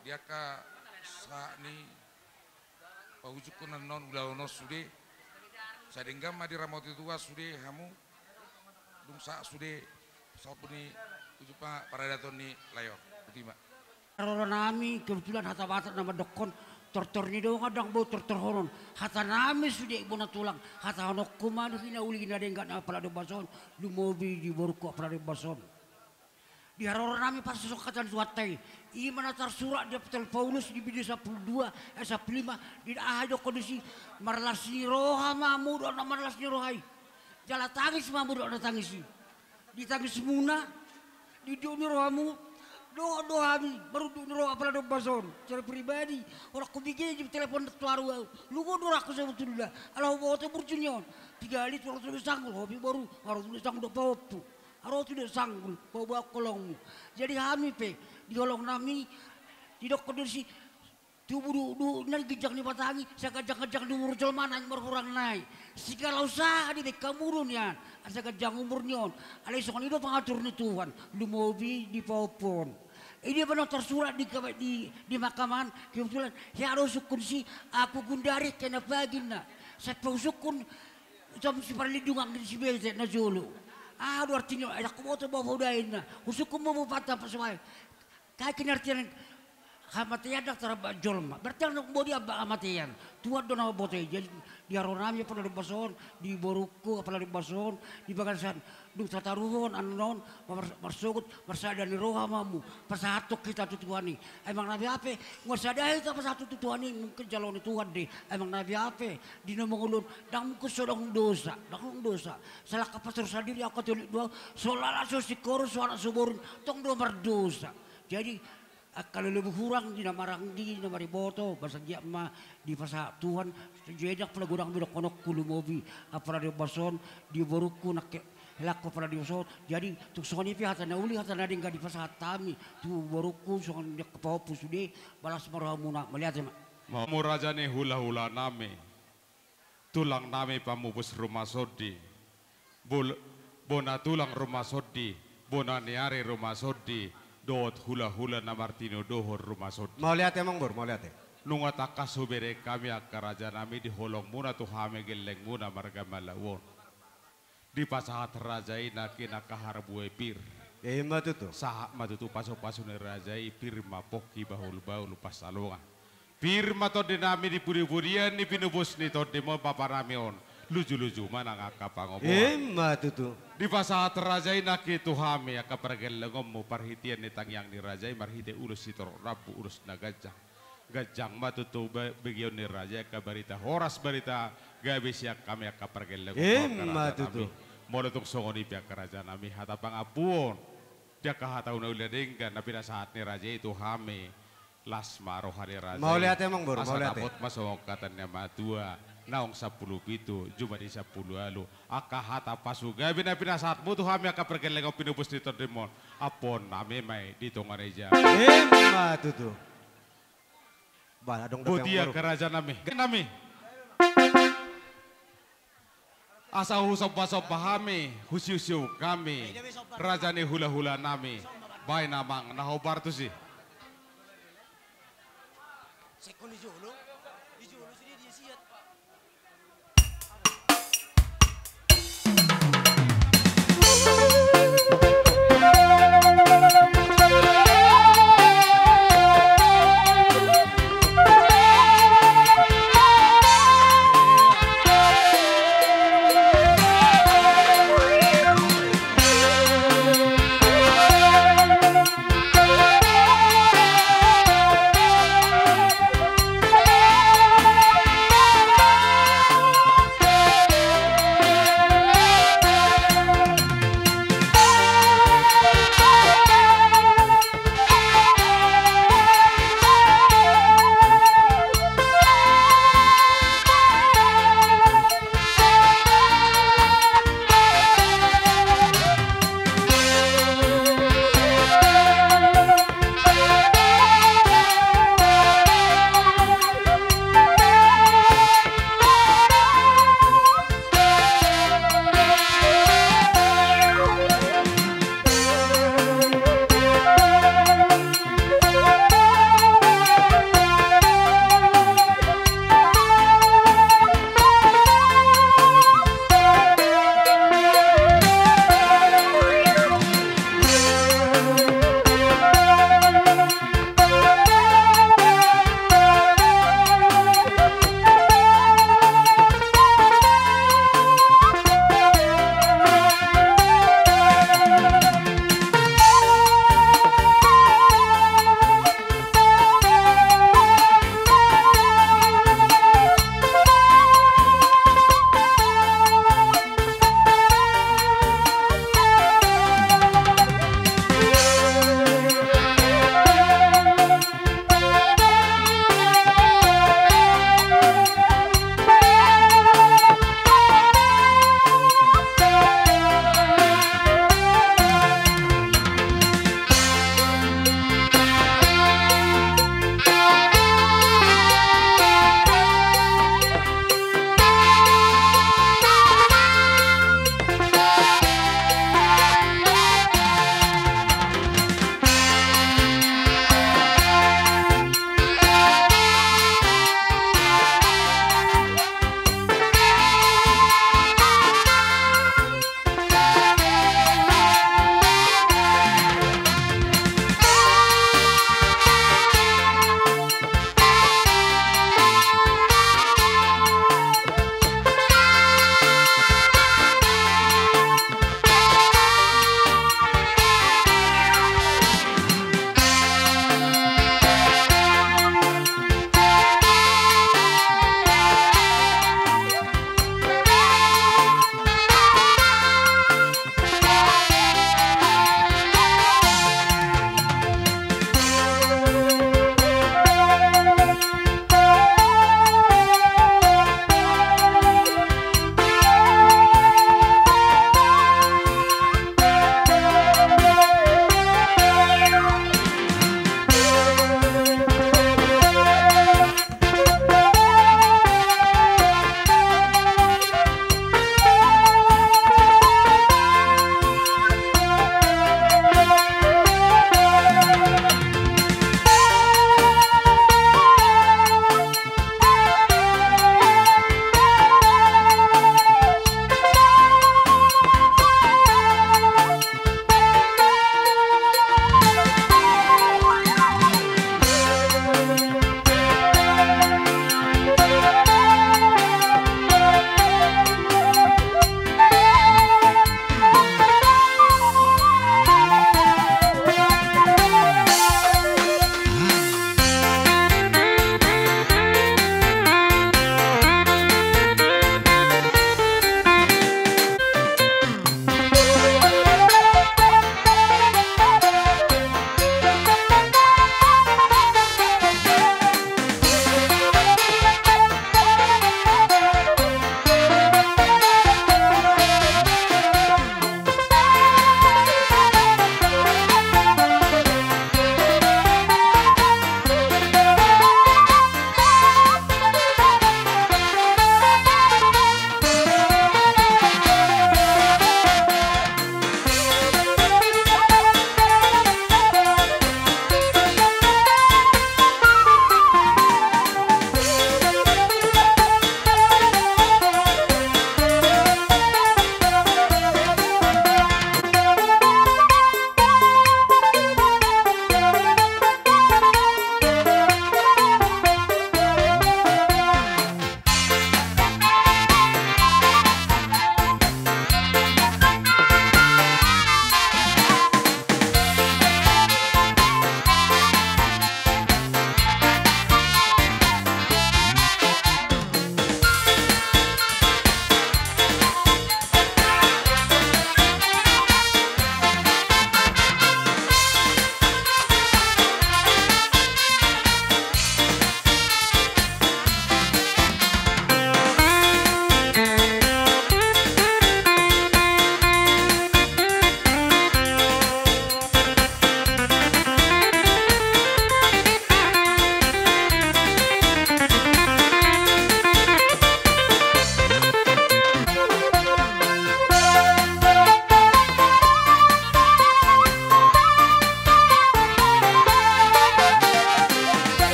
Di angka sahat ni pahusungkun annon ulaon on sude, sai denggan ma diramoti Tuhan sude hamu. Dung sahat sude sombu ni uju pa-, paradaton ni lae on. Botima. Haroro nami kebetulan hata Batak na mandokkon tortor ni dongan ndang boi tortorhonon. Hata nami sude bona tulang, hatahononku ma di hinauli na denggan apala di ombas on, lumobi di borungku apala di ombas on. Di haroro nami parsosok hata ni Tuhanta i, i ma na tarsurat di Apostel Paulus di Filipi sampulu dua ayat sampulu lima, di aha didokkon disi, marlas ni roha ma hamu dohot na marlas ni roha i. Jala tangis ma hamu dohot na tangis i. Di tangismuna, di unduk ni rohamu, dohot do hami marunduk ni roha apala di ombas on. Secara pribadi, holan hubege di telepon tu ahu, lumobi do rohangku sebetulna. Ala huboto burju ni on. Tinggal i tu ro tu do sanggul, hobi boru, ro tu do sanggul dohot pahompu. Ro tu do sanggul, paboa holongmu. Jadi hami pe, di holong nami, didokkon do disi, tubu duhutduhut na di ginjang ni batang i, sai ganjangganjang ni umur jolma naeng marhurang nai. Singkala usaha dibaen hamu do nian, asa ganjang umur ni on. Alai songon i do pangatur ni Tuhan, lumobi di pahompu on. I do pe na tarsurat di, di, di mahkamah an, kebetulan, hea do husungkun si, aku gundari kena pagina. Sai pe husungkun, Jam si parlindungan ni si Bete na jolo. Aha do artina, ai ndang huboto boha poda inna. Husungkun ma bapakta pasoai. Kai kena artina, Hamatean ndang taramba jolma. Berarti ndang boi diamba hamatean. Tuhan do na mamboto i. Jadi di haroronami apala di ombas on, di borungku apala di ombas on, di bagasan dung tataruhon annon, mars-, marsogot, marsada ni roha ma hamu, pasahathon hita tu Tuhan i. Ai manang na boi pe, nunga sada hita pasahathon tu Tuhan i, mungkin jalo ni Tuhan do i. Ai manang na boi pe, di na mangolu on, ndang mungkin so adong dosa, ndang adong dosa. Salangka pastor sandiri, au Katolik do au, so lala, so singkoru, so anak, so boru, tong do mardosa. Jadi, angka leleng hurang di na maranggi, na mariboto, basa giat ma dipasahat Tuhan, jadi apala godang be dohononku, lumobi apala di ombas on, di borungku nangkin helangku apala di ombas on. Jadi, tung songon i pe hata na uli, hata na denggan dipasahat hami tu borungku, songon i angka pahompu sude, balas ma rohamuna, mauliate ma. Hamu raja ni hulahulanami. Tulang nami pamupus Rumah Sondi, bol-, bona tulang Rumah Sondi, bona ni ari Rumah Sondi, dohot hulahula na martinodohon Rumah Sondi. Mauliate, Amangboru, mauliate. Nunga tangkas hubereng hami angka raja nami di holongmuna tu hami gellengmuna marga Malau on. Dipasahat raja i nangkin angka harbue pir. Ima tutu. Sahat ma tutu pasupasu ni raja i, pir ma pongki, bahulbahul pansalongan. Pir ma tondi nami di pudipudian ni pinupus ni tondim on, bapa nami on. Lujuluju ma nang angka pangomoan. Ima tutu. Dipasahat raja i nangkin tu hami angka pargellengonmu, parhitean ni tangiang ni raja i marhite ulos sitorop rambu, ulos na ganjang. Ganjang ma tutu ba-, begeon ni raja i angka barita horas, barita gabe sian hami angka pargellengonmu, angka raja nami. Ima tutu. Molo tung songon i pe angka raja nami, hata pangampuon di angka hata na uli na denggan na pinasahat ni raja i tu hami. Las ma roha ni raja i. Mauliate, Amangboru, mauliate. Asa dapot ma songon hata ni natuatua, naung sampulu pitu, jumadi sampulu ualu. Angka hata pasugabe na pinasahatmu tu hami angka pargellengon pinupus ni tondim on, ampuon nami ma i di tonga ni jabu. Ima tutu. Bah, adong dope, Amangboru. Botima angka raja nami. Nami. Asa husombasomba hami, husiusiu hami, raja ni hulahula nami, baen amang na hombar tusi.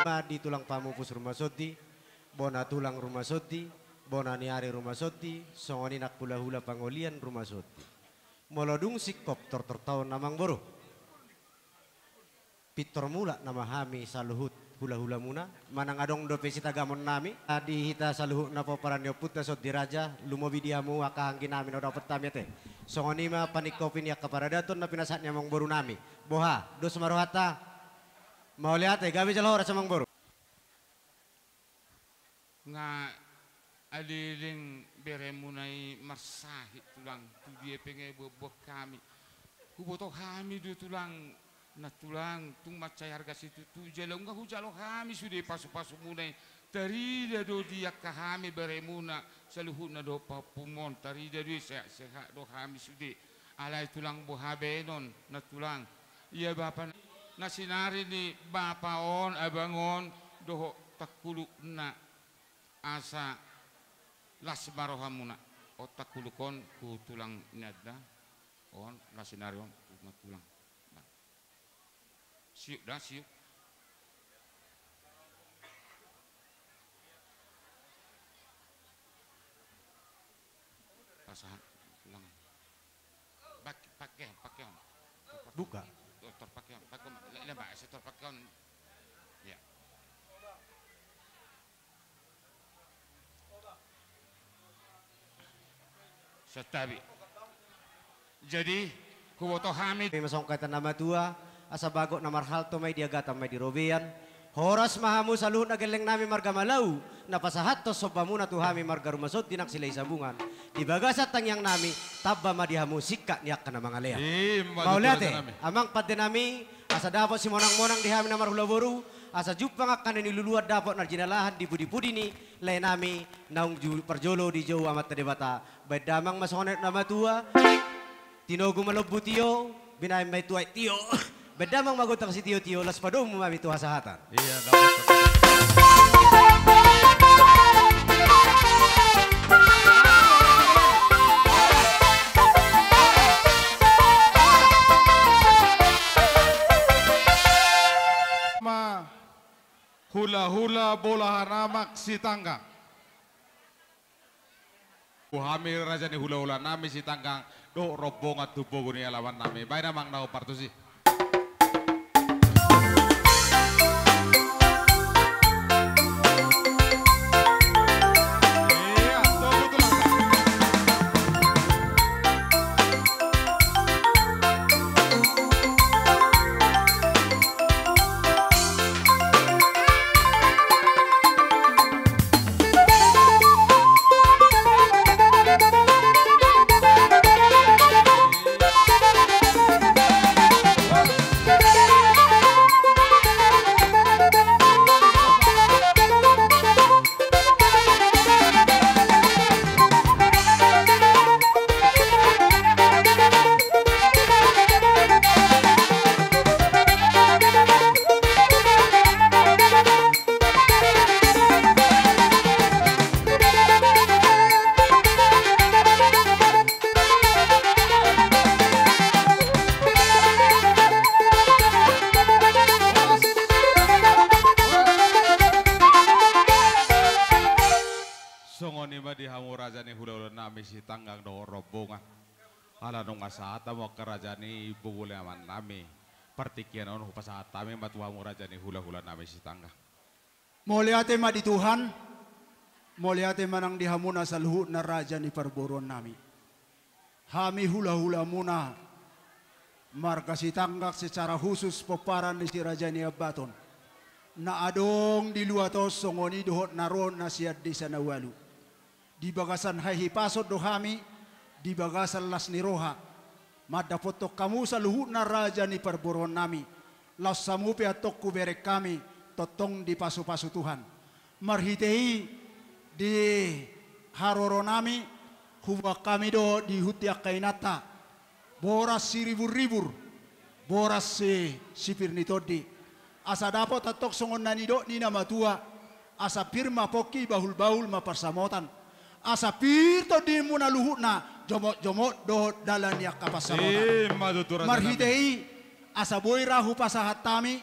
Ma di tulang pamupus Rumah Sondi, bona tulang Rumah Sondi, bona ni ari Rumah Sondi, songon i nang hulahula pangolian Rumah Sondi. Molo dung singkop tortor taon amangboru. Pintor mulak nama hami saluhut hulahulamuna, manang adong dope sitagamonnami. Di hita saluhutna pomparan ni ompunta Sondi Raja, lumobi di hamu angka angginami na hudapot hami ate. Songon i ma paningkopi ni angka paradaton na pinasahat ni amangborunami. Boha, dos ma rohanta? Mauliate, gabe jala horas amangboru. Nga aleleng beremuna i marsahit tulang, tu dia pe nga iboanboan hami. Huboto hami do tulang, na tulang, tung mansai arga situtu, jala nga hujalo hami sude pasupasumuna i. Tarida do di angka hami beremuna, saluhutna dohot pahompumuna on, tarida do i, sehat-sehat do hami sude. Alai tulang, boha baenon, na tulang. Ia bapa na sinari ni bapa on, abang on, dohot tangkulukna, asa las ma rohamuna. On tangkuluk on tu tulang ni anda. On las sinari on tu tulang. Siuk da, siuk. Pasahat ulang. Pak-, pake on, pake on. Buka. Oh, tor pake on. Pake on. Le-, lema, ese tor pake on. Ya. Santabi. Jadi, huboto hami. Ima songon hata ni na matua, asa bagot na marhalto ma i di agatan ma i di robean. Horas ma hamu saluhut na gelleng nami marga Malau, na pasahathon sombamuna tu hami marga Rumah Sondi nang Silahisabungan. Di bagasan tangiang nami, tamba ma di hamu singkat ni angka na mangalean. Ima tutu, mauliate, raja nami. Amang pande nami, asa dapot simonangmonang di hami na marhula boru, asa jumpang angka na niluluan dapot na jinalahan di pudipudi ni lae nami, naung ju-, parjolo dijou Amanta Debata. Baen damang ma songon na matua. Tinogu ma lombu tio, binaen ma i tu aek tio. Baen damang ma gondang sitiotio, laos padomu ma hami tu hasahatan. Ia, dapot. Ma hulahula bolahan amak Sitanggang. Tu hami raja ni hulahula nami Sitanggang, dohot rombongan tu pogu ni alaman nami. Baen damang na hombar tusi. Ia, tunggu tulang. Songon i ma di hamu raja ni hulahula nami Sitanggang dohot rombongan. Ala nunga sahat hamu angka raja ni pogu ni alaman nami. Partingkian on hupasahat hami ma tu hamu raja ni hulahula nami Sitanggang. Mauliate ma di Tuhan, mauliate ma nang di hamuna saluhutna raja ni parboruon nami. Hami hulahulamuna marga Sitanggang secara khusus pomparan ni Si Raja Niambaton, na adong di luat on songon i dohot na ro na sian desa na ualu. Di bagasan hahipason do hami, di bagasan las ni roha, mandapothon hamu saluhutna raja ni parboruon nami, laos hamu pe antong hubereng hami, tongtong dipasupasu Tuhan. Marhite i di haroro nami, huboan hami do di huta ni angka inanta, boras siriburribur, boras si, sipir ni tondi. Asa dapot antong songon na nidok ni na matua, asa pir ma pongki, bahulbahul ma pansamotan. Asa pir tondimuna luhutna, jomotjomot dohot dalan ni angka pansamotan. Ima tutu, raja nami. Marhite i, asa boi ra hupasahat hami,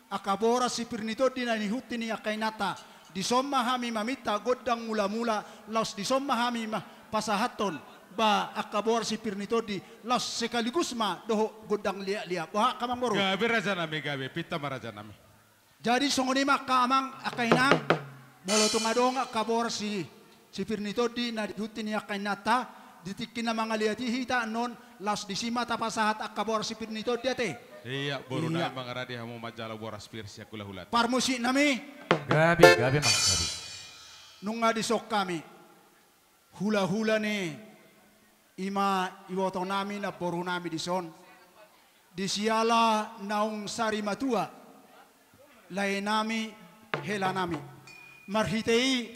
Angka boras si pir ni tondi na nihunti ni angka inanta, dison ma hami maminta gondang mula-mula, laos dison ma hami ma pasahathon, ba angka boras si pir ni tondi, laos sekaligus ma dohot gondang liat-liat. Boha angka amangboru? Gabe rajanami, gabe, pinta ma rajanami. Jadi songon i ma angka amang, angka inang, molo tung adong angka boras si, si pir ni tondi na dihunti ni angka inanta, di tingki na mangaliat i hita annon, laos disi ma tapasahat angka boras si pir ni tondi ate. Ia, boru nami, mangarade hamu manjalo boras pir sian hula-hula. Parmusik nami. Gabe, gabe ma, gabe. Nunga dison hami. Hula-hula ni i ma iboto nami, namboru nami dison. Di siala naung sari matua, lae nami, hela nami. Marhite i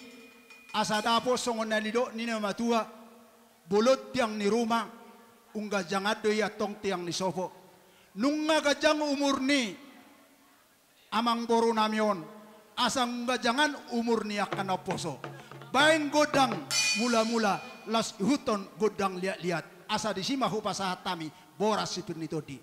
asa dapot songon na nidok ni na matua, bolon tiang ni ruma, umganjangan do i antong tiang ni sopo. Nunga ganjang umur ni amangboru nami on, asa umganjangan umur ni angka na umposo. Baen gondang mula-mula, laos ihuthon gondang liat-liat. Asa disi ma hupasahat hami boras si pir ni tondi.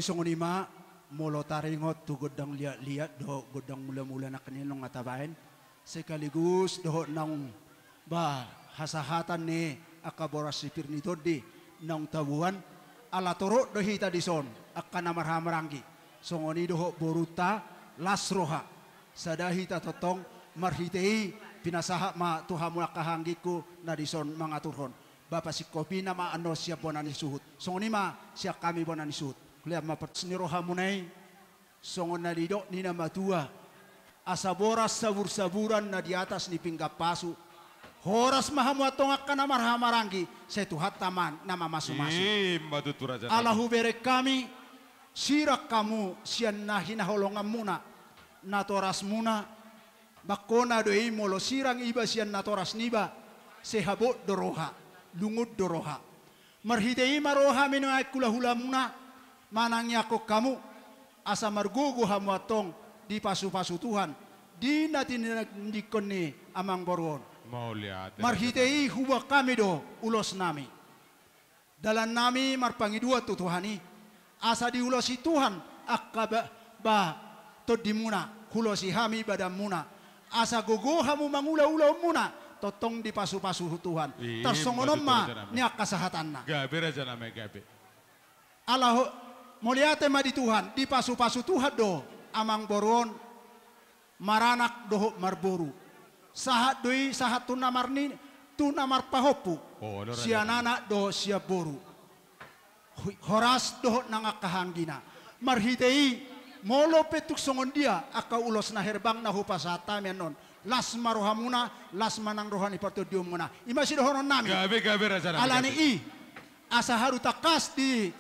Songon i ma, molo taringot tu gondang liat-liat dohot gondang mula-mula nangkin i naung tabaen, sekaligus dohot naung ba hasahatan ni angka boras sipir ni tondi naung taboan, ala torop do hita dison angka na marhahamaranggi. Songon i dohot borunta, las roha. Sada hita tongtong, marhite i pinasahat ma tu hamu angka hahaanggingku na dison mangaturhon. Bapa, singkop i nama annon sian bona ni suhut. Songon i ma sian hami bona ni suhut. Hulean ma partus ni rohamuna i, songon na nidok ni na matua: Asa boras sabur-saburan na di atas ni pinggan pasu, horas ma hamu antong angka na marhahamaranggi, sai Tuhanta ma na mamasu-masu. Ima tutu, raja nami. Ala hubereng hami, sirang hamu sian na hinaholonganmuna, natorasmuna, Mangkona do i, molo sirang iba sian natoras niba, sai habot do roha, lungun do roha. Marhite i ma ro hami nuaeng hula-hulamuna manangiangkon hamu, asa margogo hamu antong dipasu-pasu Tuhan di na tinadingkon ni amangboru on. Mauliate. Marhite i huboan hami do ulosnami. Dalannami marpangidoan tu Tuhan i, asa diulosi Tuhan angka ba, ba tondimuna, hulosi hami badanmuna, asa gogo hamu mangula ulaonmuna, tongtong dipasu-pasu Tuhan. Ima tutu, rajanami. Tarsongon on ma ni angka sahatanna. Gabe, rajanami, gabe. Ala ho, mauliate ma di Tuhan, dipasu-pasu Tuhan do amangboru on maranak dohot marboru. Sahat do i, sahat tu na marni, tu na marpahompu. Olo, raja. Sian anak dohot sian boru. Hu-, horas dohot nang angka hahaanggina. Marhite i, molo pe tung songon dia angka ulos na herbang na hupasahat hami annon, las ma rohamuna, las ma nang roha ni partondionmuna. Ima sidohononnami. Gabe, gabe, rajanami, gabe. Alani i, asa haru tangkas di,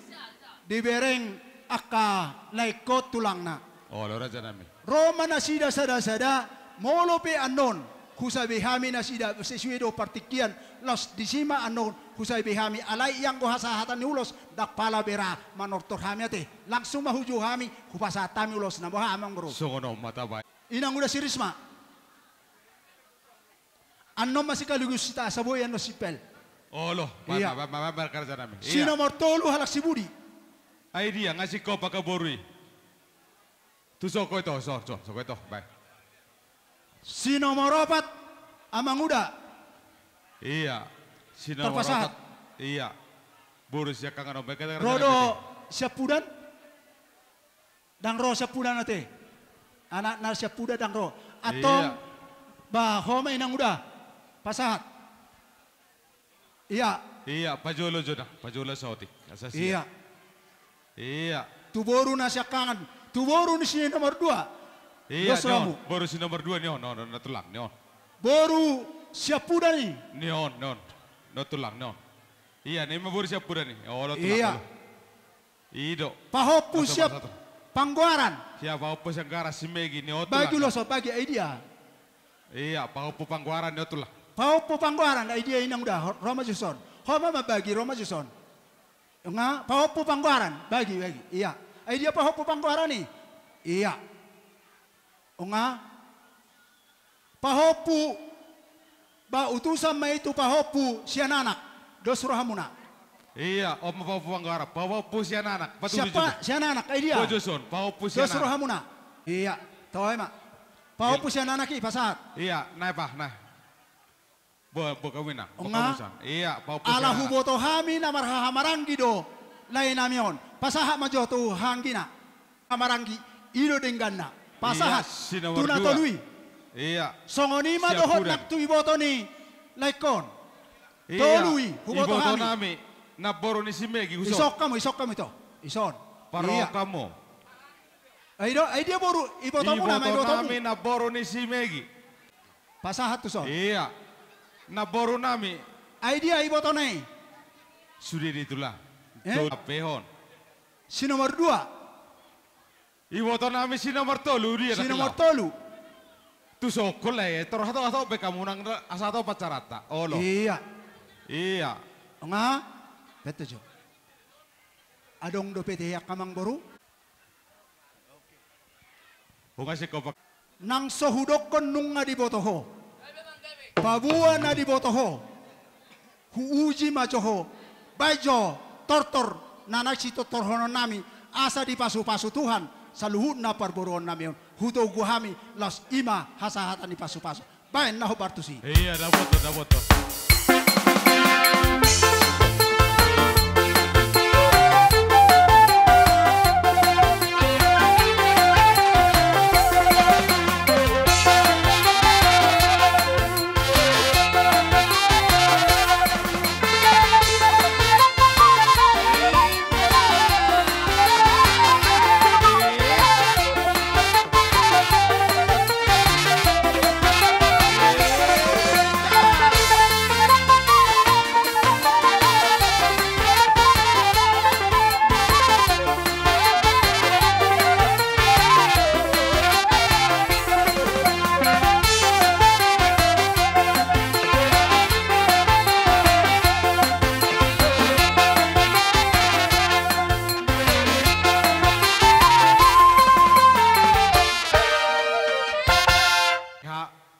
dibereng angka laengkon tulangna. Olo, rajanami. Ro ma nasida sada-sada, molo pe annon husabe hami nasida sesuai do partingkian, laos disi ma annon husabe hami, alai ianggo hasahatan ni ulos, ndang pala bera manortor hami ate. Langsung ma hujou hami, hupasahat hami ulos na boha, amangboru. Songon on ma tabaen. Inanguda si Risma. Annon ma sekaligus hita, asa boi annon simpel. Olo, ma, iya, ma, ma, ma, ma, rajanami. Iya. Si nomor tolu halak si Budi. Ai dia, nga singkop angka boru i. Tu soko ito, so, so, soko ito, bae. Si nomor opat, amanguda. Iya. Si nomor opat. Terpasahat. Iya. Boru siangkangan on, bae, kata, kata, ro do siampudan? Ndang ro siampudan ate. Anak na siampudan ndang ro. Antong, iya, ba ho ma inanguda. Pasahat. Iya. Iya, pajolo jo da. Pajolo saotik. Asa siap. Iya. Iya. Tu boru na siangkangan. Tu boru ni si nomor dua. Iya, dos ni on, rohamu. Boru si nomor dua ni on, on, on, na tulang, ni on. Boru siampudan i. Ni on, ni on. Na tulang, ni on. Iya, ni ma boru siampudan i. Olo, tulang, iya, olo. I do. Pahompu sian Panggoaran. Sian pahompu sian Panggoaran, si Megi, ni on tulang. Bagi ulos on, bagi, ai dia. Iya, pahompu Panggoaran, ni on tulang. Pahompu Panggoaran, ai dia inanguda, ho-, ro ma jo son. Ho ma mambagi, ro ma jo son. Nga, pahompu Panggoaran, bagi, bagi. Iya. Ai dia pahompu Panggoaran i. Iya. Nga. Pahompu, ba utusan ma i tu pahompu sian anak, dos rohamuna. Iya, on ma pahompu Panggoaran, pahompu sian anak, patuju jo. Siapa? Sian anak, ai dia. Bojo son, pahompu sian anak. Dos rohamuna. Iya, toe ma. Pahompu sian anak i, pasahat. Iya, nai pa, nai. Bo, bo, kawina. Nga. Iya, pahompu sian anak. Ala huboto hami na marhahamaranggi do laenami on. Pasahat ma jo tu hahaanggina. Hamaranggi, i do dengganna. Pasahat. Iya, si nomor dua. Tu na tolu i. Iya. Songon i ma dohot siampudan nang tu iboto ni laengkon. Iya. Tolu i, huboto hami. Ibotonami, namboru ni si Megi, huson. Isok hamu, isok hamu ito. Ison. Parok hamu. Iya. Ai do, ai dia boru, ibotomuna ma ibotonami. Ibotonami, namboru ni si Megi. Pasahat tu son. Iya. Namborunami. Ai dia ibotona i. Sude di tulang. Eh? Tu lampehon. Si nomor dua. Ibotonami si nomor tolu, dia. Si nomor tolu. Tu soko le, tor hatop-hatop be hamu nang ra-, asa hatop pancaranta. Olo. Iya. Iya. Nga, betul jo. Adong dope te angka amangboru. Nang so hudokkon nunga diboto ho. Paboa na diboto ho. Huuji ma jo ho. Baen jo tortor na naeng sitortorhononnami. asa dipasupasu Tuhan saluhutna parboruonnami on. Hutogu hami, laos i ma hasahatan ni pasupasu. Baen na hombar tusi. Ia, dapoton, dapoton.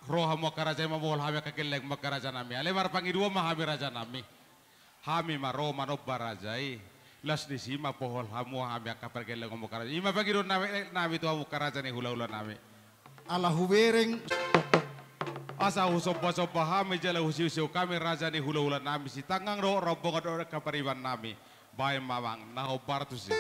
Ro hamu angka raja i, mamohol hami angka gelleng ma angka rajanami. Alai marpangidoan ma hami rajanami. Hami ma ro manomba raja i. Laos disi ma pohol hamu hami angka pargelleng hamu angka raja i. I ma pangidoannami, nami tu hamu angka raja ni hulahulanami. Ala hubereng. Asa husombasomba hami jala husiusiu hami raja ni hulahulanami, Sitanggang dohot rombongan dohot angka paribanami. Baen ma amang na hombar tusi.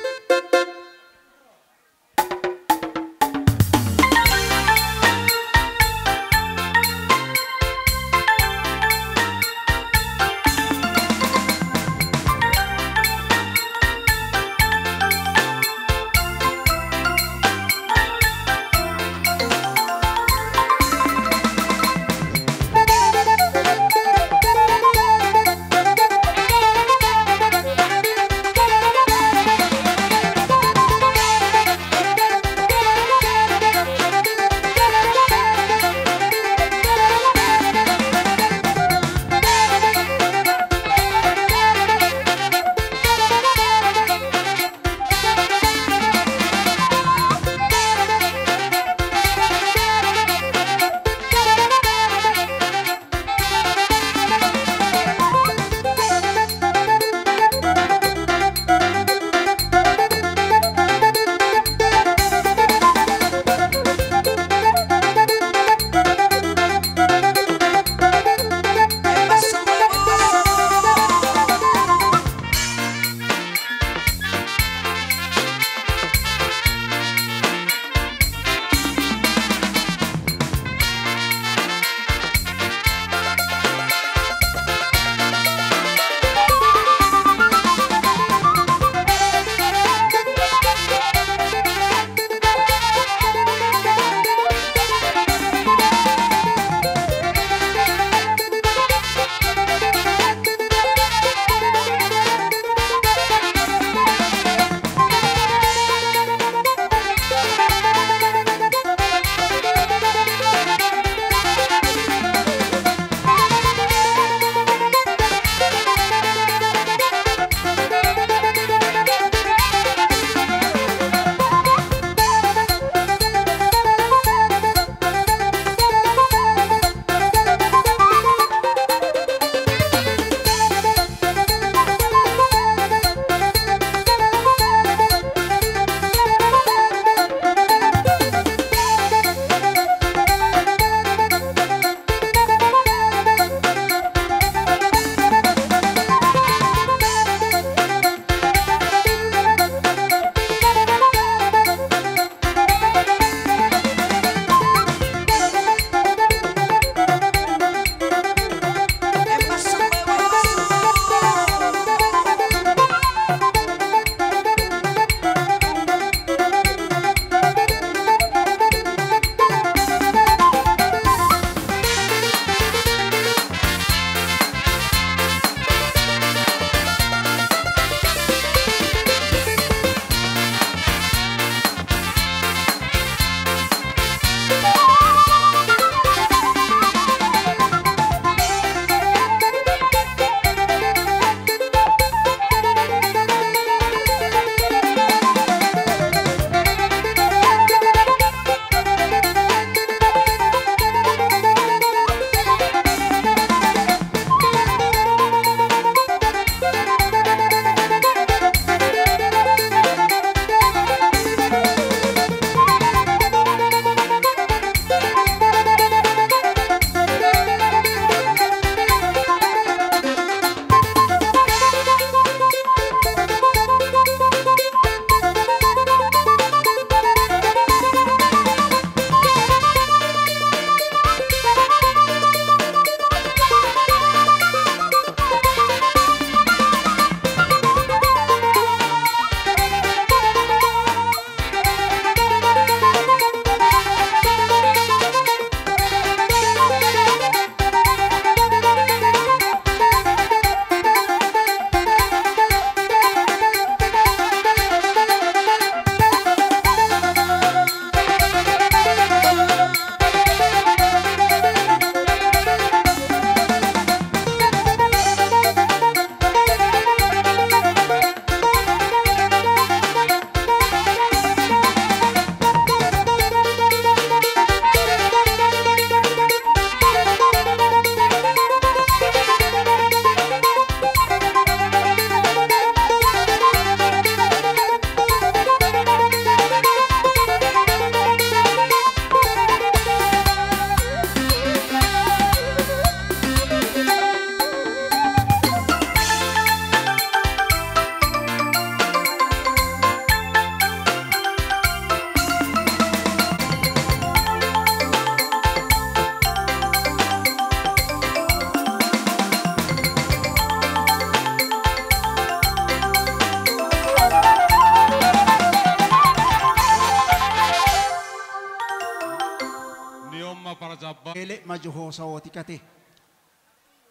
Elek ma jo ho saotik ate.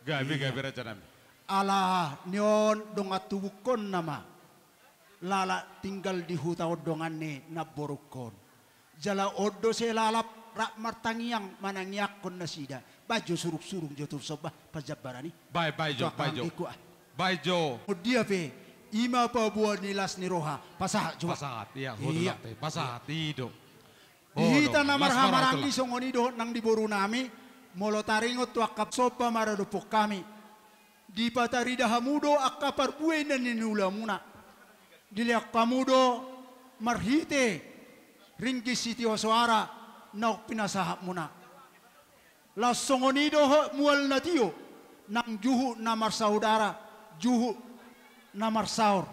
Gabe, gabe, rajanami. Ala ni on dongan tubukkonna ma. Lalap tinggal di huta on dongan ni namborungkon. Jala on do sai lalap rap martangiang manangiangkon nasida. Baen jo surung-surung jo tu somba panjambaran i. Baen, baen jo, baen jo. Baen jo. Dia pe, i ma paboa ni las ni roha. Pasahat jo. Pasahat, ia, pasahat, i do. Di hita na marhahamaranggi songon i dohot nang di borunami, molo taringot tu angka somba maradophon hami. Dipatarida hamu do angka parbue na niulamuna. Dilehon hamu do marhite ringgit sitio soara naung pinasahatmuna. Laos songon i dohot mual na tio, nang juhut na marsaudara, juhut na marsaor.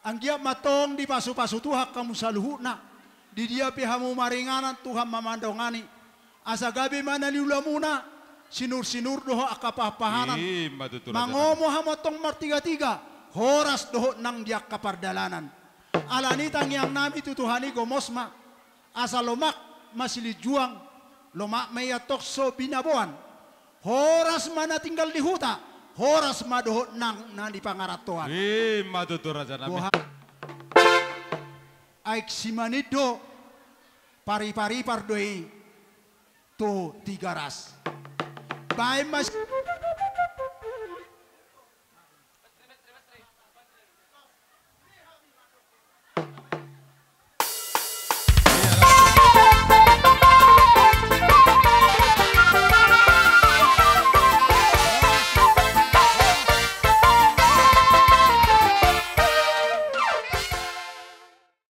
Anggiat ma tong dipasupasu Tuhan hamu saluhutna, di dia pe hamu maringanan Tuhan ma mandongani, asa gabe ma na niulamuna, sinur-sinur dohot angka pahan-pahanan. Mangomo hamu tong martiga-tiga, horas dohot nang di angka pardalanan. Alani tangiangnami tu Tuhan i gomos ma, asa lomak ma silinjuang, lomak ma ia tokso binaboan. Horas ma na tinggal di huta, horas ma dohot nang na di pangarantoan. I ma tutu, rajanami. Aek Simanindo, paripar-ipar do i tu Tigaras. Baen ma si-